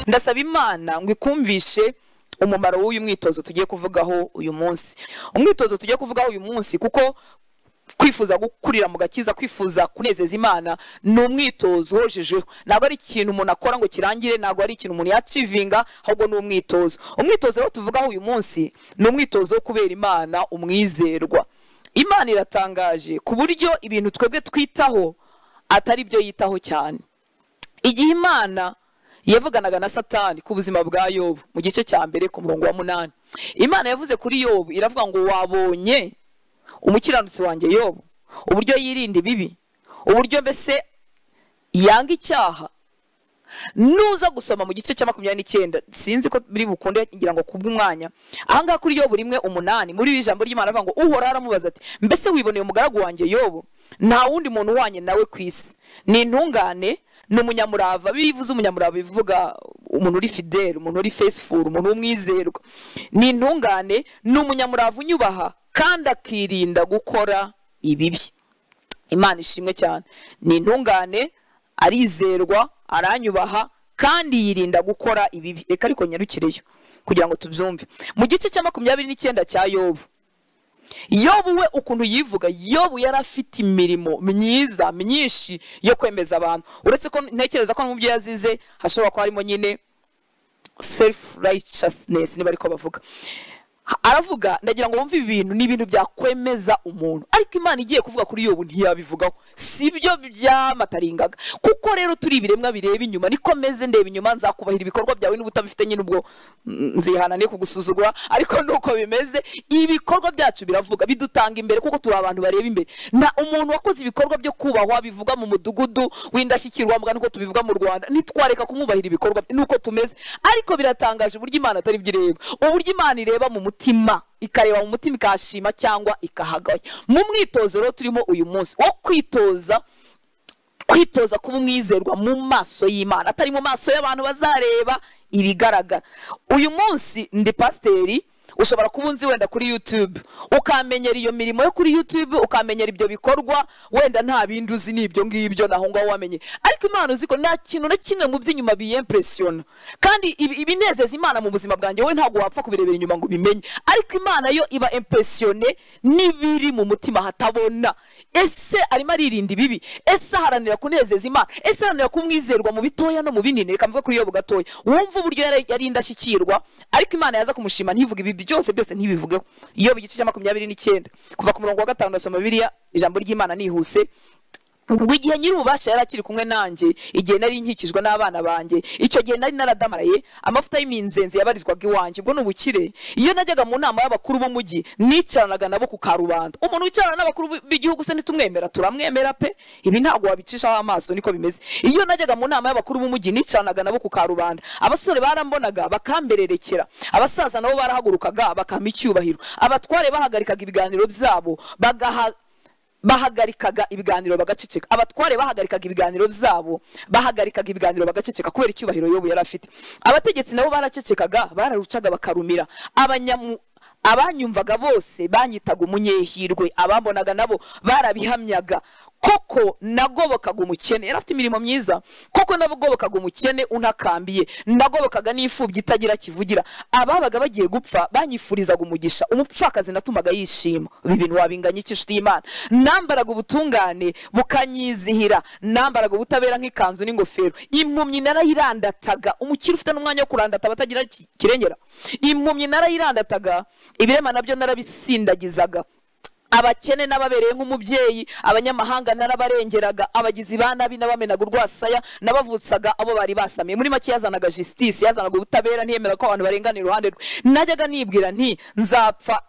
Ndasaba Imana ngo ikumvishe umumaro w'uyu mwitozo tugiye kuvugaho uyu munsi. Umwitozo tugiye kuvugaho uyu munsi, kuko kwifuza gukurira mu gakiza, kwifuza kunezeza Imana ni umwitozo uhojejeho. Ntabwo ari ikintu umuntu akora ngo kirangire, ntabwo ari ikintu umuntu yacivinga, ahubwo ni umwitozo. Umwitozo rero tuvugaho uyu munsi ni umwitozo wo kubera Imana umwizerwa. Imana iratangaje ku buryo ibintu twebwe twitaho atari byo yitaho cyane. Igihe Imana yavuganaga na Satani ku buzima bwa Yobu mu gice cya mbere ku murongo wa 8, Imana yavuze kuri Yobu iravuga ngo wabonye umukiranutsi wanjye Yobu, uburyo yirinda ibibi, uburyo mbese yanga icyaha. Nuza gusoma mu gice cya 29, sinzi ko biri bukunde ngira ngo kubw'umwanya, ahangaha kuri Yobu 1:8 muri ijambo ry'Imana avuga ngo Uhoraho aramubaza ati mbese wiboneye umugaragu wanjye Yobu, nta wundi muntu wanye nawe ku isi, ni intungane, ni umunyamurava. Bivuze umunyamurava bivuga umuntu uri fidele, umuntu uri faithful, umuntu w'umwizerwa. Ni intungane, ni umunyamurava unyubaha kandi akirinda gukora ibibi. Imana ishimwe cyane. Ni intungane, arizerwa, aranyubaha kandi yirinda gukora ibibi. Reka ariko nyarukireyo kugira ngo tubyumve. Mu gice cya 29 cya Yobu, Yobu we ukuntu yivuga, Yobu yari afite imirimo myiza myinshi yo kwemeza abantu. Uretse ko ntekereza ko mu byo yazize hashobora kuba harimo nyine self righteousness niba ariko bavuga. Aravuga, ndagira ngo wumve ibi bintu ni ibintu byakwemeza umuntu, ariko Imana igiye kuvuga kuri Yobu ntiyabivugaho, si byo byamataringaga. Kuko rero turi ibiremwa bireba inyuma, niko meze ndeba inyuma, nzakubahira ibikorwa byawe n'ubutabifite nyine ubwo nzihana ne kugusuzugura, ariko nuko bimeze. Ibikorwa byacu biravuga, bidutanga imbere kuko turi abantu bareba imbere. Na umuntu wakoze ibikorwa byo kubahwa bivuga mu mudugudu w'indashyikirwa mugani ko tubivuga mu Rwanda, nitwareka kumwubahira ibikorwa nuko tumeze. Ariko biratangaje uburyo Imana atari byireba, uburyo Imana ireba mu mutima, ikareba mu mutima ikashima cyangwa ikahagaya. Mu mwitozo rero turimo uyu munsi wo kwitoza, kwitoza kuba umwizerwa mu maso y'Imana, atari mu maso y'abantu bazareba ibigaragara. Uyu munsi ndi pasiteri, ushobora kuba unzi wenda kuri YouTube, ukamenyera iyo mirimo yo kuri YouTube, ukamenyera ibyo bikorwa, wenda nta bindi uzi n'ibyo ngibyo naho ngaho wamenye. Ariko Imana uzi ko nta kintu na kimwe mu by'inyuma biyimpressiona, kandi ibinezeza Imana mu buzima bwanjye wowe ntabwo wapfa kubirebera inyuma ngo ubimenye. Ariko Imana yo iba impressione n'ibiri mu mutima hatabona. Ese arimo aririnda ibibi? Ese aharanira kunezeza Imana? Ese aharanira kumwizerwa mu bitoya no mu binini? Reka mvuge kuri Yobu gatoya, wumva uburyo yari indashyikirwa, ariko Imana yaza kumushima ntivuge ibi byose byose ntibivugeho. Yobu igice cya 29 kuva ku murongo wa 5 ndasoma Bibiliya, ijambo ry'Imana nihuse. Ngo igihe nyiri ububasha yari akiri kumwe nanjye, igihe nari nkikijwe n'abana banjye, icyo gihe nari naradamaraye, amavuta y'iminzenze yabarizwaga iwanjye, ubwo ni ubukire. Iyo najyaga mu nama y'abakuru b'umujyi, nicaranaga nabo ku karubanda. Umuntu wicarana n'abakuru b'igihugu se ntitumwemera? Turamwemera pe, ibi ntabwo wabicishaho amaso, niko bimeze. Iyo najyaga mu nama y'abakuru b'umujyi, nicaranaga nabo ku karubanda. Abasore barambonaga bakambererekera, abasaza nabo barahagurukaga bakampa icyubahiro. Abatware bahagarikaga ibiganiro byabo, bahagarikaga ibiganiro bagaceceka. Abatware bahagarikaga ibiganiro byabo, bahagarikaga ibiganiro bagaceceka kubera icyubahiro Yobu yari afite. Abategetsi nabo baracecekaga, bararucaga bakarumira. Abanyumvaga bose banyitaga umunyehirwe, abambonaga nabo barabihamyaga. Koko nagobokaga umukene, yari afite imirimo myiza. Koko nagobokaga umukene untakambiye, nagobokaga n'imfubyi itagira kivugira. Ababaga bagiye gupfa banyifurizaga umugisha, umupfakazi natumaga yishima. Ibi bintu wabinganya iki nshuti y'Imana? Nambaraga ubutungane bukanyizihira, nambaraga ubutabera nk'ikanzu n'ingofero. Impumyi narayirandataga, umukire ufite n'umwanya wo kurandata abatagira kirengera. Impumyi narayirandataga, ibirema nabyo narabisindagizaga. Abakene n'ababereye nk'umubyeyi, abanyamahanga narabarengeraga, abagizi ba nabi n'abamenaga urwasaya n'abavutsaga abo bari basamiye. Muri make yazanaga justice, yazanaga ubutabera, ntiyemera ko abantu barengana iruhande rwe. Najyaga nibwira nti nzapfa,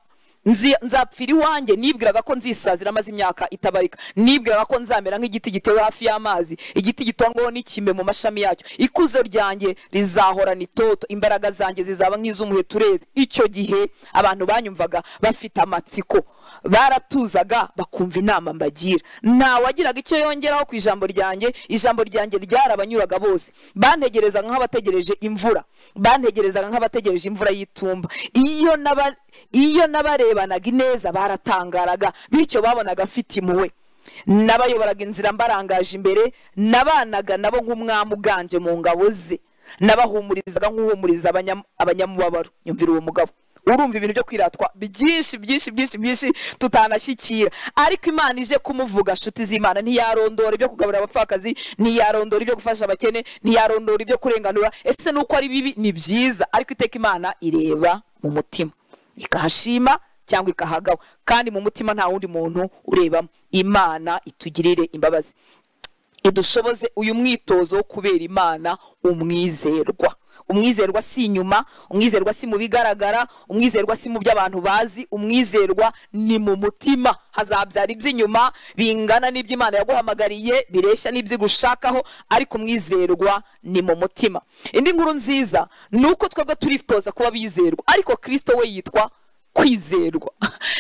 nzapfira iwanjye, nibwiraga ko nzisazira maze imyaka itabarika, nibwiraga ko nzamera nk'igiti gitewe hafi y'amazi, igiti gitongwaho n'ikime mu mashami yacyo. Ikuzo ryanjye rizahorana itoto, imbaraga zanjye zizaba nk'iz'umuheto ureze. Icyo gihe abantu banyumvaga bafite amatsiko, baratuzaga bakumva inama mbagira. Nta wagiraga icyo yongeraho ku ijambo ryanjye, ijambo ryanjye ryarabanyuraga bose. Bantegerezaga nk'abategereje imvura, bantegerezaga nk'abategereje imvura y'itumba. Iyo nabarebanaga ineza baratangaraga, bityo babonaga mfite impuhwe. Nabayoboraga inzira mbarangaje imbere, nabanaga nabo nk'umwami uganje mu ngabo ze. Nabahumurizaga nk'uhumuriza abanyamubabaro. Nyumvira uwo mugabo. Urumva ibintu byo kwiratwa byinshi byinshi byinshi byinshi tutanashyikira, ariko Imana ije kumuvuga. Nshuti z'Imana, ntiyarondora ibyo kugaburira abapfakazi, ntiyarondora ibyo gufasha abakene, ntiyarondora ibyo kurenganura. Ese nuko ari bibi? Ni byiza, ariko iteka Imana ireba mu mutima ikahashima cyangwa ikahagawa, kandi mu mutima nta wundi muntu urebamo. Imana itugirire imbabazi, idushoboze uyu mwitozo wo kubera Imana umwizerwa. Umwizerwa si inyuma, umwizerwa si mu bigaragara, umwizerwa si mu byo abantu bazi, umwizerwa ni mu mutima. Hazabyara iby'inyuma bingana n'ibyo Imana yaguhamagariye, bireshya n'ibyo igushakaho, ariko umwizerwa ni mu mutima. Indi nkuru nziza ni uko twebwe turitoza kuba bizerwa, ariko Kristo we yitwa kwizerwa,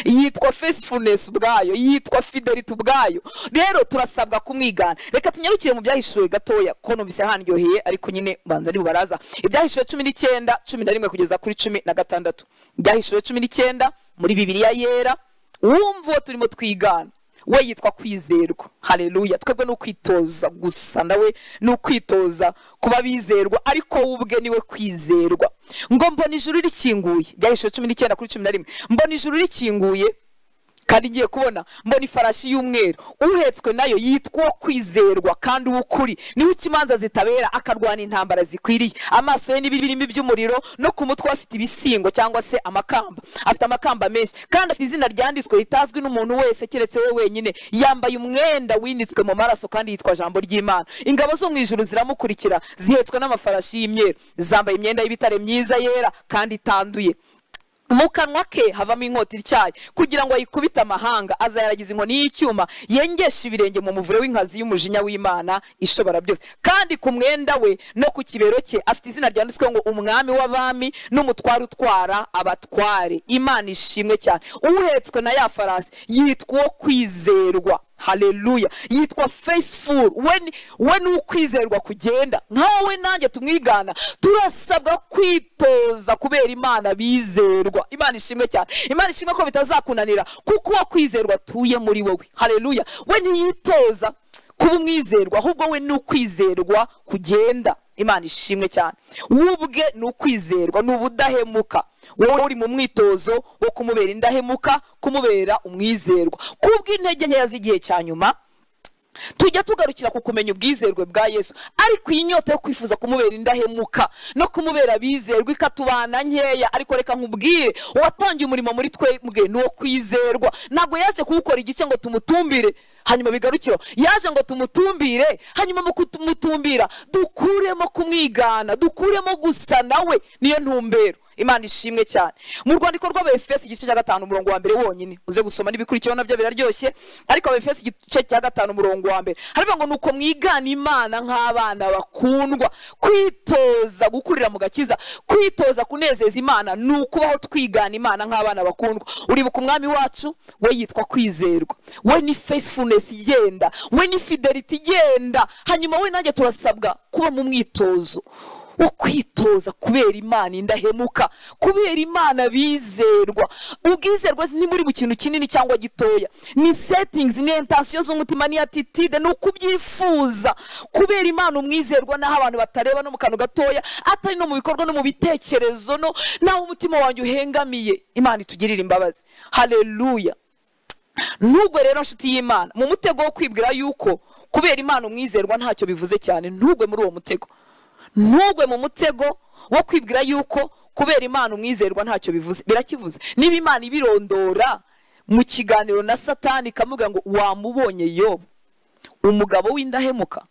yitwa faithfulness ubwayo, yitwa fidelity ubwayo. Rero turasabwa kumwigana. Reka tunyarukire mu byahishuwe gatoya, ko numvise handyoheye, ariko nyine banza ari bubaraza. Ibyahishuwe 19 11 kugeza kuri 16. Ibyahishuwe 19 muri Bibiliya yera, wumva uwo turimo twigana, we yitwa kwizerwa. Haleluya. Twebwe n'ukwitoza gusa nawe n'ukwitoza kuba bizerwa, ariko ubwe niwe kwizerwa. Ngo mbona ijuru rikinguye, byahishuwe 19 kuri 11. Mbona ijuru rikinguye kandi ngiye kubona mbona ifarashi y'umweru, uhetswe nayo yitwa kwizerwa kandi uw'ukuri, niwe ikimanza zitabera, akarwana intambara zikwiriye. Amaso ye n'ibirimi by'umuriro, no ku mutwe afite ibisingo cyangwa se amakamba, afite amakamba menshi, kandi afite izina ryanditswe ritazwi n'umuntu wese keretse we wenyine. Yambaye umwenda winitswe mu maraso, kandi yitwa Jambo ry'Imana. Ingabo zo mu ijuru ziramukurikira, zihetswe n'amafarashi y'imyeru, zambaye imyenda y'ibitare myiza yera kandi itanduye. Mu kanwa ke havamo inkota ityaye kugira ngo ayikubite amahanga, azayaragiza inkoni y'icyuma, yengeshe ibirenge mu muvure w'inkazi y'umujinya w'Imana ishobora byose. Kandi ku mwenda we no ku kibero cye afite izina ryanditswe ngo umwami w'abami n'umutware utwara abatware. Imana ishimwe cyane. Uhetswe na ya farasi yitwa uwo kwizerwa. Haleluya. Yitwa faithful. We n'ukwizerwa kugenda. Nkawe nanjye tumwigana, turasabwa kwitoza kubera Imana bizerwa. Imana ishimwe cyane. Imana ishimwe ko bitazakunanira, kuko uwo kwizerwa tuye muri wowe. Haleluya. We ntiyitoza kuba umwizerwa, ahubwo we n'ukwizerwa kugenda. Imana ishimwe cyane. Ubwe n'ukwizerwa, n'ubudahemuka. Wowe uri mu mwitozo wo kumubera indahemuka, kumubera umwizerwa. Kubw'intege nkeya z'igihe cya nyuma, tujya tugarukira ku kumenya ubwizerwe bwa Yesu, ariko iyi nyota yo kwifuza kumubera indahemuka no kumubera bizerwa ikatubana nkeya. Ariko reka nkubwire, uwatangiye umurimo muri twebwe ni uwo kwizerwa. Ntabwo yaje kuwukora igice ngo tumutumbire hanyuma bigarukiro, yaje ngo tumutumbire, hanyuma mu kumutumbira dukuremo kumwigana, dukuremo gusa nawe, niyo ntumbero. Imana ishimwe cyane. Mu rwandiko rw'Abefesi igice cya 5 umurongo wa mbere wonyine, uze gusoma n'ibikurikiyeho nabyo biraryoshye, ariko Abefesi igice cya 5 umurongo wa mbere haravuga ngo nuko mwigana Imana nk'abana bakundwa. Kwitoza gukurira mu gakiza, kwitoza kunezeza Imana ni ukubaho twigana Imana nk'abana bakundwa. Uribuka umwami wacu, we yitwa kwizerwa, we ni faithfulness igenda, we ni fidelity igenda. Hanyuma we nanjye turasabwa kuba mu mwitozo wo kwitoza kubera Imana indahemuka, kubera Imana bizerwa. Ubwizerwa ni muri mu kintu kinini cyangwa gitoya, ni settings, ni intention z'umutima, ni attitude, ni ukubyifuza kubera Imana umwizerwa, naho abantu batareba no mu kantu gatoya, atari no mu bikorwa no mu bitekerezo, no naho umutima wanjye uhengamiye. Imana itugirire imbabazi. Haleluya. Ntugwe rero nshuti y'Imana mu mutego wo kwibwira yuko kubera Imana umwizerwa ntacyo bivuze cyane. Ntugwe muri uwo mutego. Ntugwe mu mutego wo kwibwira yuko kubera Imana umwizerwa ntacyo bivuze. Birakivuze. Niba Imana ibirondora mu kiganiro na Satani ikamuga ngo wamubonye Yobu, umugabo w'indahemuka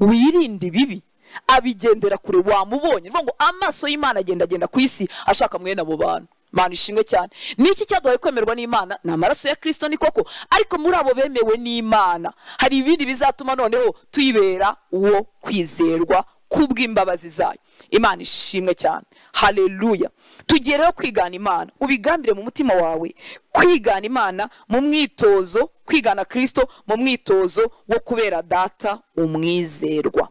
wirinda ibibi abigendera kure, wamubonye. Bivuga ngo amaso y'Imana agenda agenda ku isi ashaka mwene abo bantu. Imana ishimwe cyane. Niki cyaduhaye kwemerwa n'Imana? Ni amaraso ya Kristo, ni koko. Ariko muri abo bemewe n'Imana hari ibindi bizatuma noneho tuyibera uwo kwizerwa kubw'imbabazi zayo. Imana ishimwe cyane. Haleluya. Tugiye rero kwigana Imana. Ubigambire mu mutima wawe kwigana Imana mu mwitozo, kwigana Kristo mu mwitozo wo kubera data umwizerwa.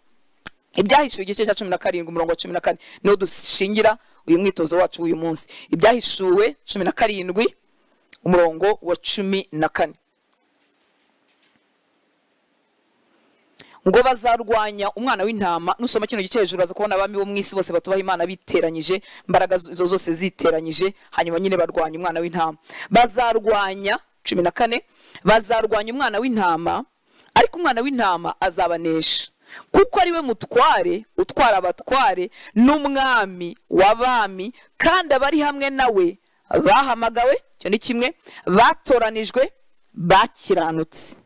Ibyahishuwe igice cya 17 umurongo wa 14 niho dushingira uyu mwitozo wacu uyu munsi. Ibyahishuwe 17 umurongo wa 14. Ngo bazarwanya umwana w'intama. Nusoma kino gice hejuru uraza kubona abami bo mu isi bose batubaha Imana biteranyije, imbaraga izo zose ziteranyije, hanyuma nyine barwanya umwana w'intama. Bazarwanya 14, bazarwanya umwana w'intama, ariko umwana w'intama azabanesha, kuko ari we mutware utwara abatware n'umwami w'abami, kandi abari hamwe nawe bahamagawe, icyo ni kimwe, batoranijwe, bakiranutse,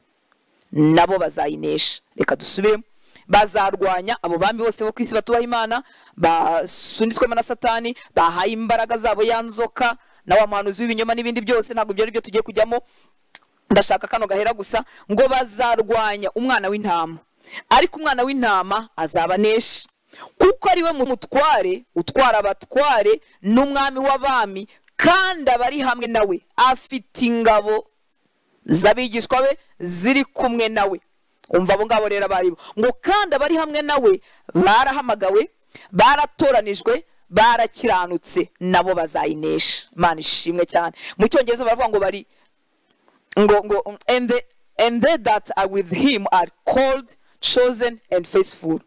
nabo bazayinesha. Reka dusubiremo. Bazarwanya abo bami bose bo ku isi batubaha Imana, basunitswemo na Satani, bahaye imbaraga zabo ya nzoka na wa muhanuzi w'ibinyoma n'ibindi byose, ntabwo ibyo ari byo tugiye kujyamo, ndashaka kano gahera gusa. Ngo bazarwanya umwana w'intama, ariko umwana w'intama azabanesha, kuko ari we mutware utwara abatware n'umwami w'abami, kandi abari hamwe nawe afite ingabo z'abigishwa be ziri kumwe nawe. Umva abo ngabo rero abaribo. Ngo kandi abari hamwe nawe barahamagawe, baratoranijwe, barakiranutse, nabo bazayinesha. Imana ishimwe cyane. Mu Cyongereza baravuga ngo bari ngo and they that are with him are called, chosen and faithful.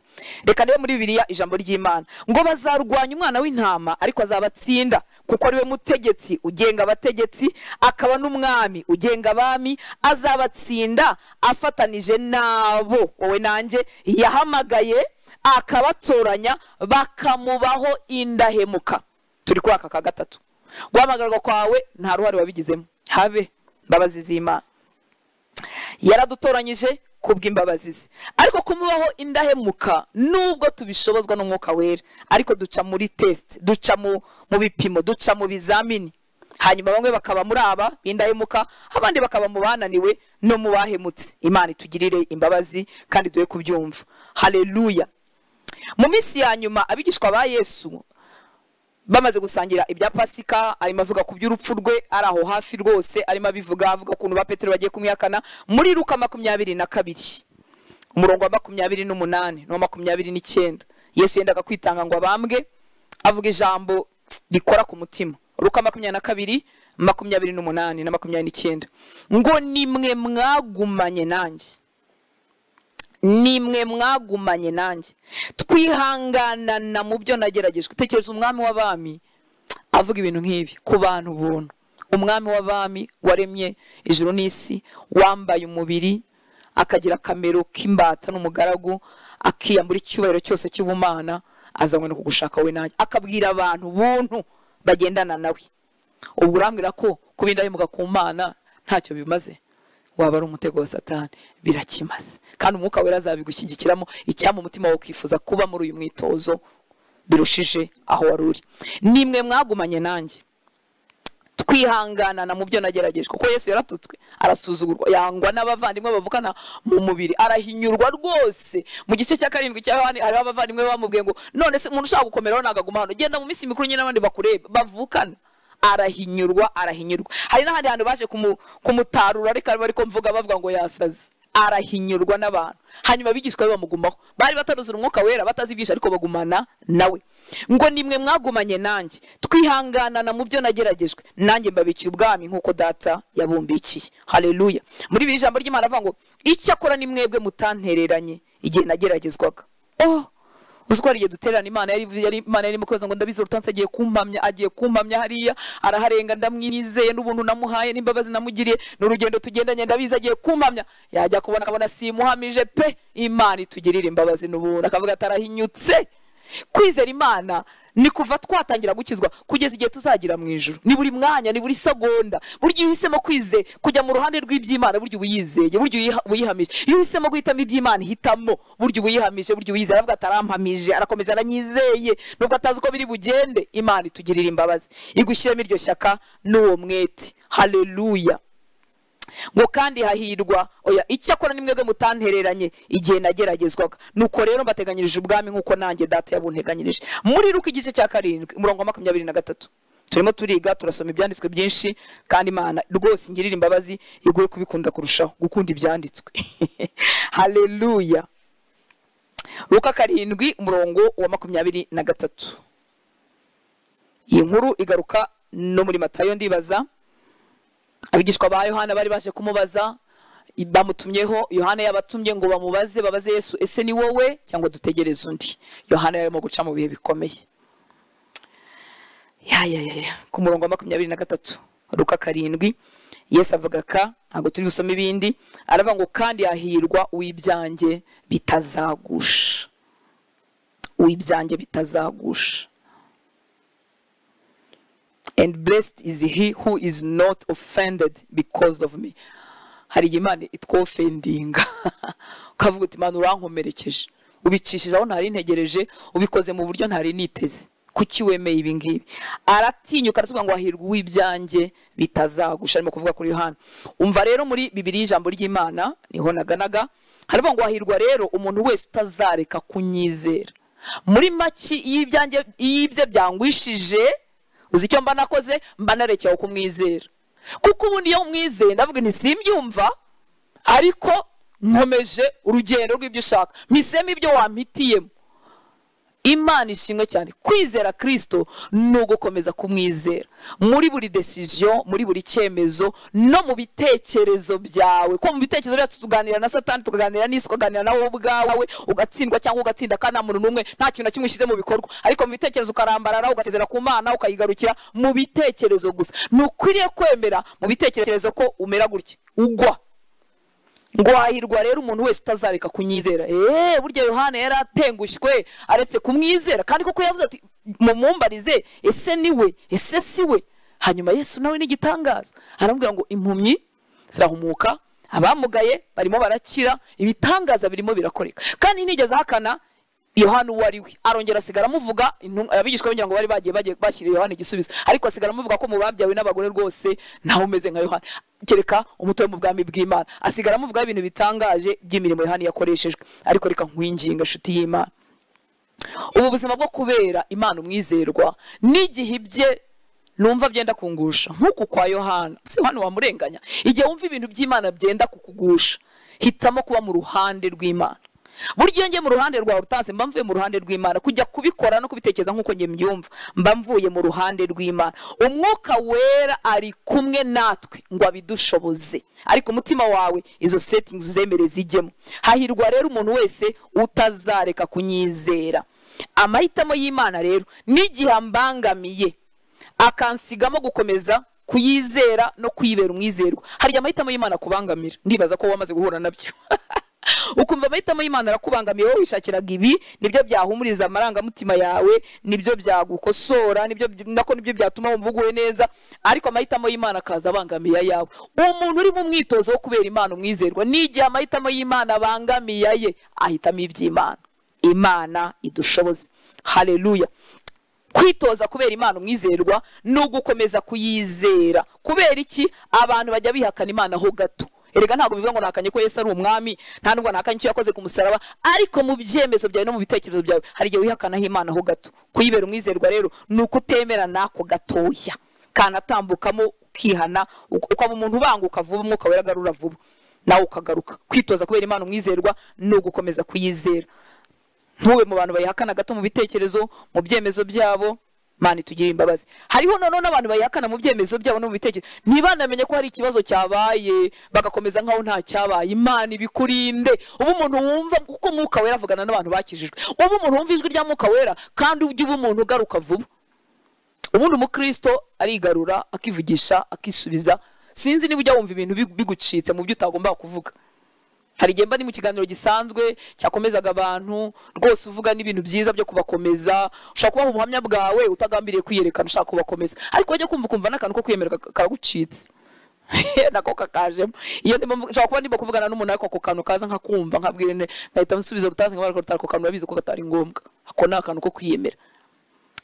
Reka ndebe muri Bibiliya ijambo ry'Imana. Ngo bazarwanya umwana w'intama, ariko azabatsinda, kuko ari we mutegetsi ugenga abategetsi, akaba n'umwami ugenga abami. Azabatsinda afatanije nabo, wowe nanjye, yahamagaye akabatoranya, bakamubaho indahemuka. Turi kuri aka ka gatatu. Guhamagarwa kwawe nta ruhare wabigizemo, habe imbabazi z'Imana. Yaradutoranyije kubw'imbabazi ze, ariko kumubaho indahemuka nubwo tubishobozwa n'umwuka wera, ariko duca muri test, duca mu bipimo, duca mu bizamini. Hanyuma bamwe bakaba muri aba b'indahemuka, abandi bakaba mu bananiwe no mu bahemutse. Imana itugirire imbabazi kandi duhe kubyumva. Haleluya. Mu minsi ya nyuma abigishwa ba Yesu bamaze gusangira ibya Pasika, arimo avuga ku by'urupfu rwe, ari aho hafi rwose, arimo abivuga, avuga ukuntu ba Petero bagiye kumwihakana. Muri Luka 22 umurongo wa 28 no 29, Yesu yendaga kwitanga ngo abambwe, avuga ijambo rikora ku mutima. Luka 22 28 na 29, ngo nimwe mwagumanye nanjye, nimwe mwagumanye nanjye, twihanganana mu byo nageragejwe. Tekereza umwami w'abami avuga ibintu nk'ibi ku bantu buntu. Umwami w'abami waremye ijuru n'isi, wambaye umubiri, akagira akamero k'imbata n'umugaragu, akiyambura icyubahiro cyose cy'ubumana, azanywe no kugushaka we nanjye, akabwira abantu buntu bagendana nawe. Ubwo urambwira ko kuba indahemuka ku Mana ntacyo bimaze? Waba ari umutego wa Satani. Birakimaze, kandi umwuka wera azabigushyigikiramo. Icyampa umutima wawe ukifuza kuba muri uyu mwitozo birushije aho wari uri. Nimwe mwagumanye nanjye, twihanganana mu byo nagerageje. Kuko Yesu yaratutswe, arasuzugurwa, yangwa n'abavandimwe bavukana mu mubiri, arahinyurwa rwose. Mu gice cya 7 cya Yohana hariho abavandimwe bamubwiye ngo none se umuntu ushaka gukomeraho nagaguma hano, genda mu minsi mikuru nyine n'abandi bakureba bavukana. Arahinyurwa, arahinyurwa. Hari n'ahandi hantu baje kumutarura, ariko bariko mvuga bavuga ngo yasaze. Arahinyurwa n'abantu. Hanyuma abigishwa be bamugumaho, bari bataruzura umwuka wera, batazi ibyinshi, ariko bagumana nawe. Ngo nimwe mwagumanye nanjye, twihanganana mu byo nageragejwe, nanjye mbabikiye ubwami nk'uko data yabumbikiye. Haleluya. Muri ibi ijambo ry'Imana avuga ngo icyakora ni mwebwe mutantereranye igihe nageragezwaga. Oh, uzi ko hari igihe dutererana Imana, yari Imana yarimo kubaza ngo ndabizi Hortense agiye kumpamya, agiye kumpamya hariya, araharenga, ndamwizeye n'ubuntu namuhaye n'imbabazi namugiriye, n'urugendo tugendanye ndabizi agiye kumpamya. Yajya kubona akabona simuhamije pe. Imana itugirire imbabazi n'ubuntu, akavuga atarahinyutse. Kwizera Imana ni kuva twatangira gukizwa kugeza igihe tuzagira mu ijuru. Ni buri mwanya, ni buri segonda. Burya uhisemo kwize kujya mu ruhande rw'iby'Imana, burya ubuyizeye, burya uyihamije. Iyo uhisemo guhitamo iby'Imana hitamo, burya uyihamije, burya uyizeye. Aravuga atarampamije, arakomeza aranyizeye, nubwo atazi uko biri bugende. Imana itugirira imbabazi, igushyiremo iryo shyaka n'uwo mwete. Haleluya. Ngo kandi hahirwa, oya, icyakora ni mwebwe mutantereranye igihe nageragezwaga, nuko rero mbateganyirije ubwami nk'uko nanjye data yabunteganyirije. Muri Luka igice cya 7 umurongo wa 23, turimo turiga, turasoma ibyanditswe byinshi, kandi Imana rwose ingirira imbabazi iguhe kubikunda kurushaho, gukunda ibyanditswe. Haleluya. Luka 7 umurongo wa 23. Iyi nkuru igaruka no muri Matayo ndibaza. Abigishwa ba Yohana bari baje kumubaza Bamutumyeho, Yohana yabatumye ngo bamubaze, babaze Yesu, ese ni wowe cyangwa dutegereze undi? Yohana yarimo guca mu bihe bikomeye. Ya ya ya. Ku murongo wa 23 Luka 7, Yesu avuga ka, ntabwo turi busome ibindi, aravuga ngo kandi yahirwa uw'ibyanjye bitazagusha. Uw'ibyanjye bitazagusha. And blessed is he who is not offended because of me. Hari Imana itwofendinga ukavuga uti Imana urankomerekeje, ubicishije aho ntari ntegereje, ubikoze mu buryo ntari niteze, kuki wemeye ibi ngibi? Aratinyuka aravuga ngo hahirwa uw'ibyanjye bitazagusha, arimo kuvuga kuri Yohana. Umva rero muri Bibiliya ijambo ry'Imana niho naganaga, haravuga ngo hahirwa rero umuntu wese utazareka kunyizera. Muri make y'ibyanjye y'ibye byangwishije, uzi icyo mba nakoze? Mba narekeye kumwizera. Kuko ubundi iyo umwizeye ndavuga nti simbyumva, ariko nkomeje urugendo rw'ibyo ushaka, mpisemo ibyo wampitiyemo. Imana ishimwe cyane. Kwizera Kristo ni ugukomeza kumwizera muri buri decision, muri buri cyemezo, no mu bitekerezo byawe. Ko mu bitekerezo byacu tuganira na Satani, tukaganira n'isi, tukaganira nawe ubwawe, ugatsindwa cyangwa ugatsinda kandi nta muntu n'umwe, nta kintu na kimwe ushyize mu bikorwa, ariko mu bitekerezo ukarambarara, ugasezera ku Mana, ukayigarukira mu bitekerezo gusa. Ntukwiriye kwemera mu bitekerezo ko umera gutya ugwa. Ngo hahirwa rero umuntu wese utazareka kunyizera. Burya Yohana yaratengushwe aretse kumwizera, kandi koko yavuze ati mumumbarize, ese niwe, ese siwe? Hanyuma Yesu nawe n'igitangaza aramubwira ngo impumyi zirahumuka, abamugaye barimo barakira, ibitangaza birimo birakoreka. Kandi ntigeze ahakana Yohana uwo ari we, arongera asigara amuvuga. Abigishwa b'ingira ngo bari bagiye bashyira Yohana igisubizo, ariko asigara amuvuga ko mu babyawe n'abagore rwose ntawe umeze nka Yohana, kereka umuto mu bwami bw'Imana. Asigara amuvuga ibintu bitangaje by'imirimo Yohana yakoreshejwe. Ariko reka nkwinginga nshuti y'Imana, ubu buzima bwo kubera Imana umwizerwa n'igihe ibye numva byenda kungusha nk'uku kwa Yohana, si Yohana wamurenganya. Igihe wumva ibintu by'Imana byenda kukugusha, hitamo kuba mu ruhande rw'Imana. Burya ngiye mu ruhande rwa Hortense, mba mvuye mu ruhande rw'Imana. Kujya kubikora no kubitekereza nkuko ngiye mbyumva, mba mvuye mu ruhande rw'Imana. Umwuka wera ari kumwe natwe ngo abidushoboze, ariko umutima wawe izo settings uzemere zijyemo. Hahirwa rero umuntu wese utazareka kunyizera. Amahitamo y'Imana rero n'igihe ambangamiye akansigamo gukomeza kuyizera no kwibera umwizerwa. Hari amahitamo y'Imana kubangamira, ndibaza ko wamaze guhura nabyo. Ukumva amahitamo y'Imana arakubangamiye, wowe wishakiraga ibi, nibyo byahumuriza amarangamutima yawe, nibyo byagukosora, nibyo nako nibyo byatuma wumva uguwe neza, ariko amahitamo y'Imana akaza abangamiye ayawe. Umuntu uri mu mwitozo wo kubera Imana umwizerwa, n'igihe amahitamo y'Imana abangamiye aye, ahitamo iby'Imana. Imana idushoboze. Haleluya. Kwitoza kubera Imana umwizerwa ni ugukomeza kuyizera. Kubera iki? Abantu bajya bihakana Imana ho gato. Erega ntabwo bivuga ngo nakanye ko Yesu ari umwami, nta nubwo nakanye icyo yakoze ku musaraba, ariko mu byemezo byawe no mu bitekerezo byawe hari igihe wihakanaho Imana ho gato. Kuyibera umwizerwa rero ni ukutemera nako gatoya, kanatambukamo ukihana, ukaba umuntu ubanguka vuba, umwuka wera agarura vuba, nawe ukagaruka. Kwitoza kubera Imana umwizerwa ni ugukomeza kuyizera. Ntube mu bantu bayihakana gato mu bitekerezo, mu byemezo byabo. Imana itugirire imbabazi. Hariho none n'abantu bayihakana mu byemezo byabo no mu bitekerezo, ntibanamenye ko hari ikibazo cyabaye, bagakomeza nkaho nta cyabaye. Imana ibikurinde. Ubu umuntu wumva kuko Mwuka wera avugana n'abantu bakijijwe, ubu umuntu wumva ijwi rya Mwuka wera, kandi ujye uba umuntu ugaruka vuba. Ubundi umukristo arigarura, akivugisha, akisubiza. Sinzi niba ujya wumva ibintu bigucitse mu byo utagomba kuvuga. Hari igihe mba ndi mu kiganiro gisanzwe cyakomezaga abantu, rwose uvuga n'ibintu byiza byo kubakomeza, ushaka kubaha ubuhamya bwawe utagambiriye kwiyerekana, ushaka kubakomeza, ariko wajya kumva ukumva n'akantu ko kwiyemera karagucitse. Nako kakajemo. Iyo ndimo nshaka kuba ndimo kuvugana n'umuntu, ariko ako kantu kaza nkakumva nkabwira nkahita nsubiza rutazi nkabara ko ako kantu urabizi ko katari ngombwa. Ako ni akantu ko kwiyemera.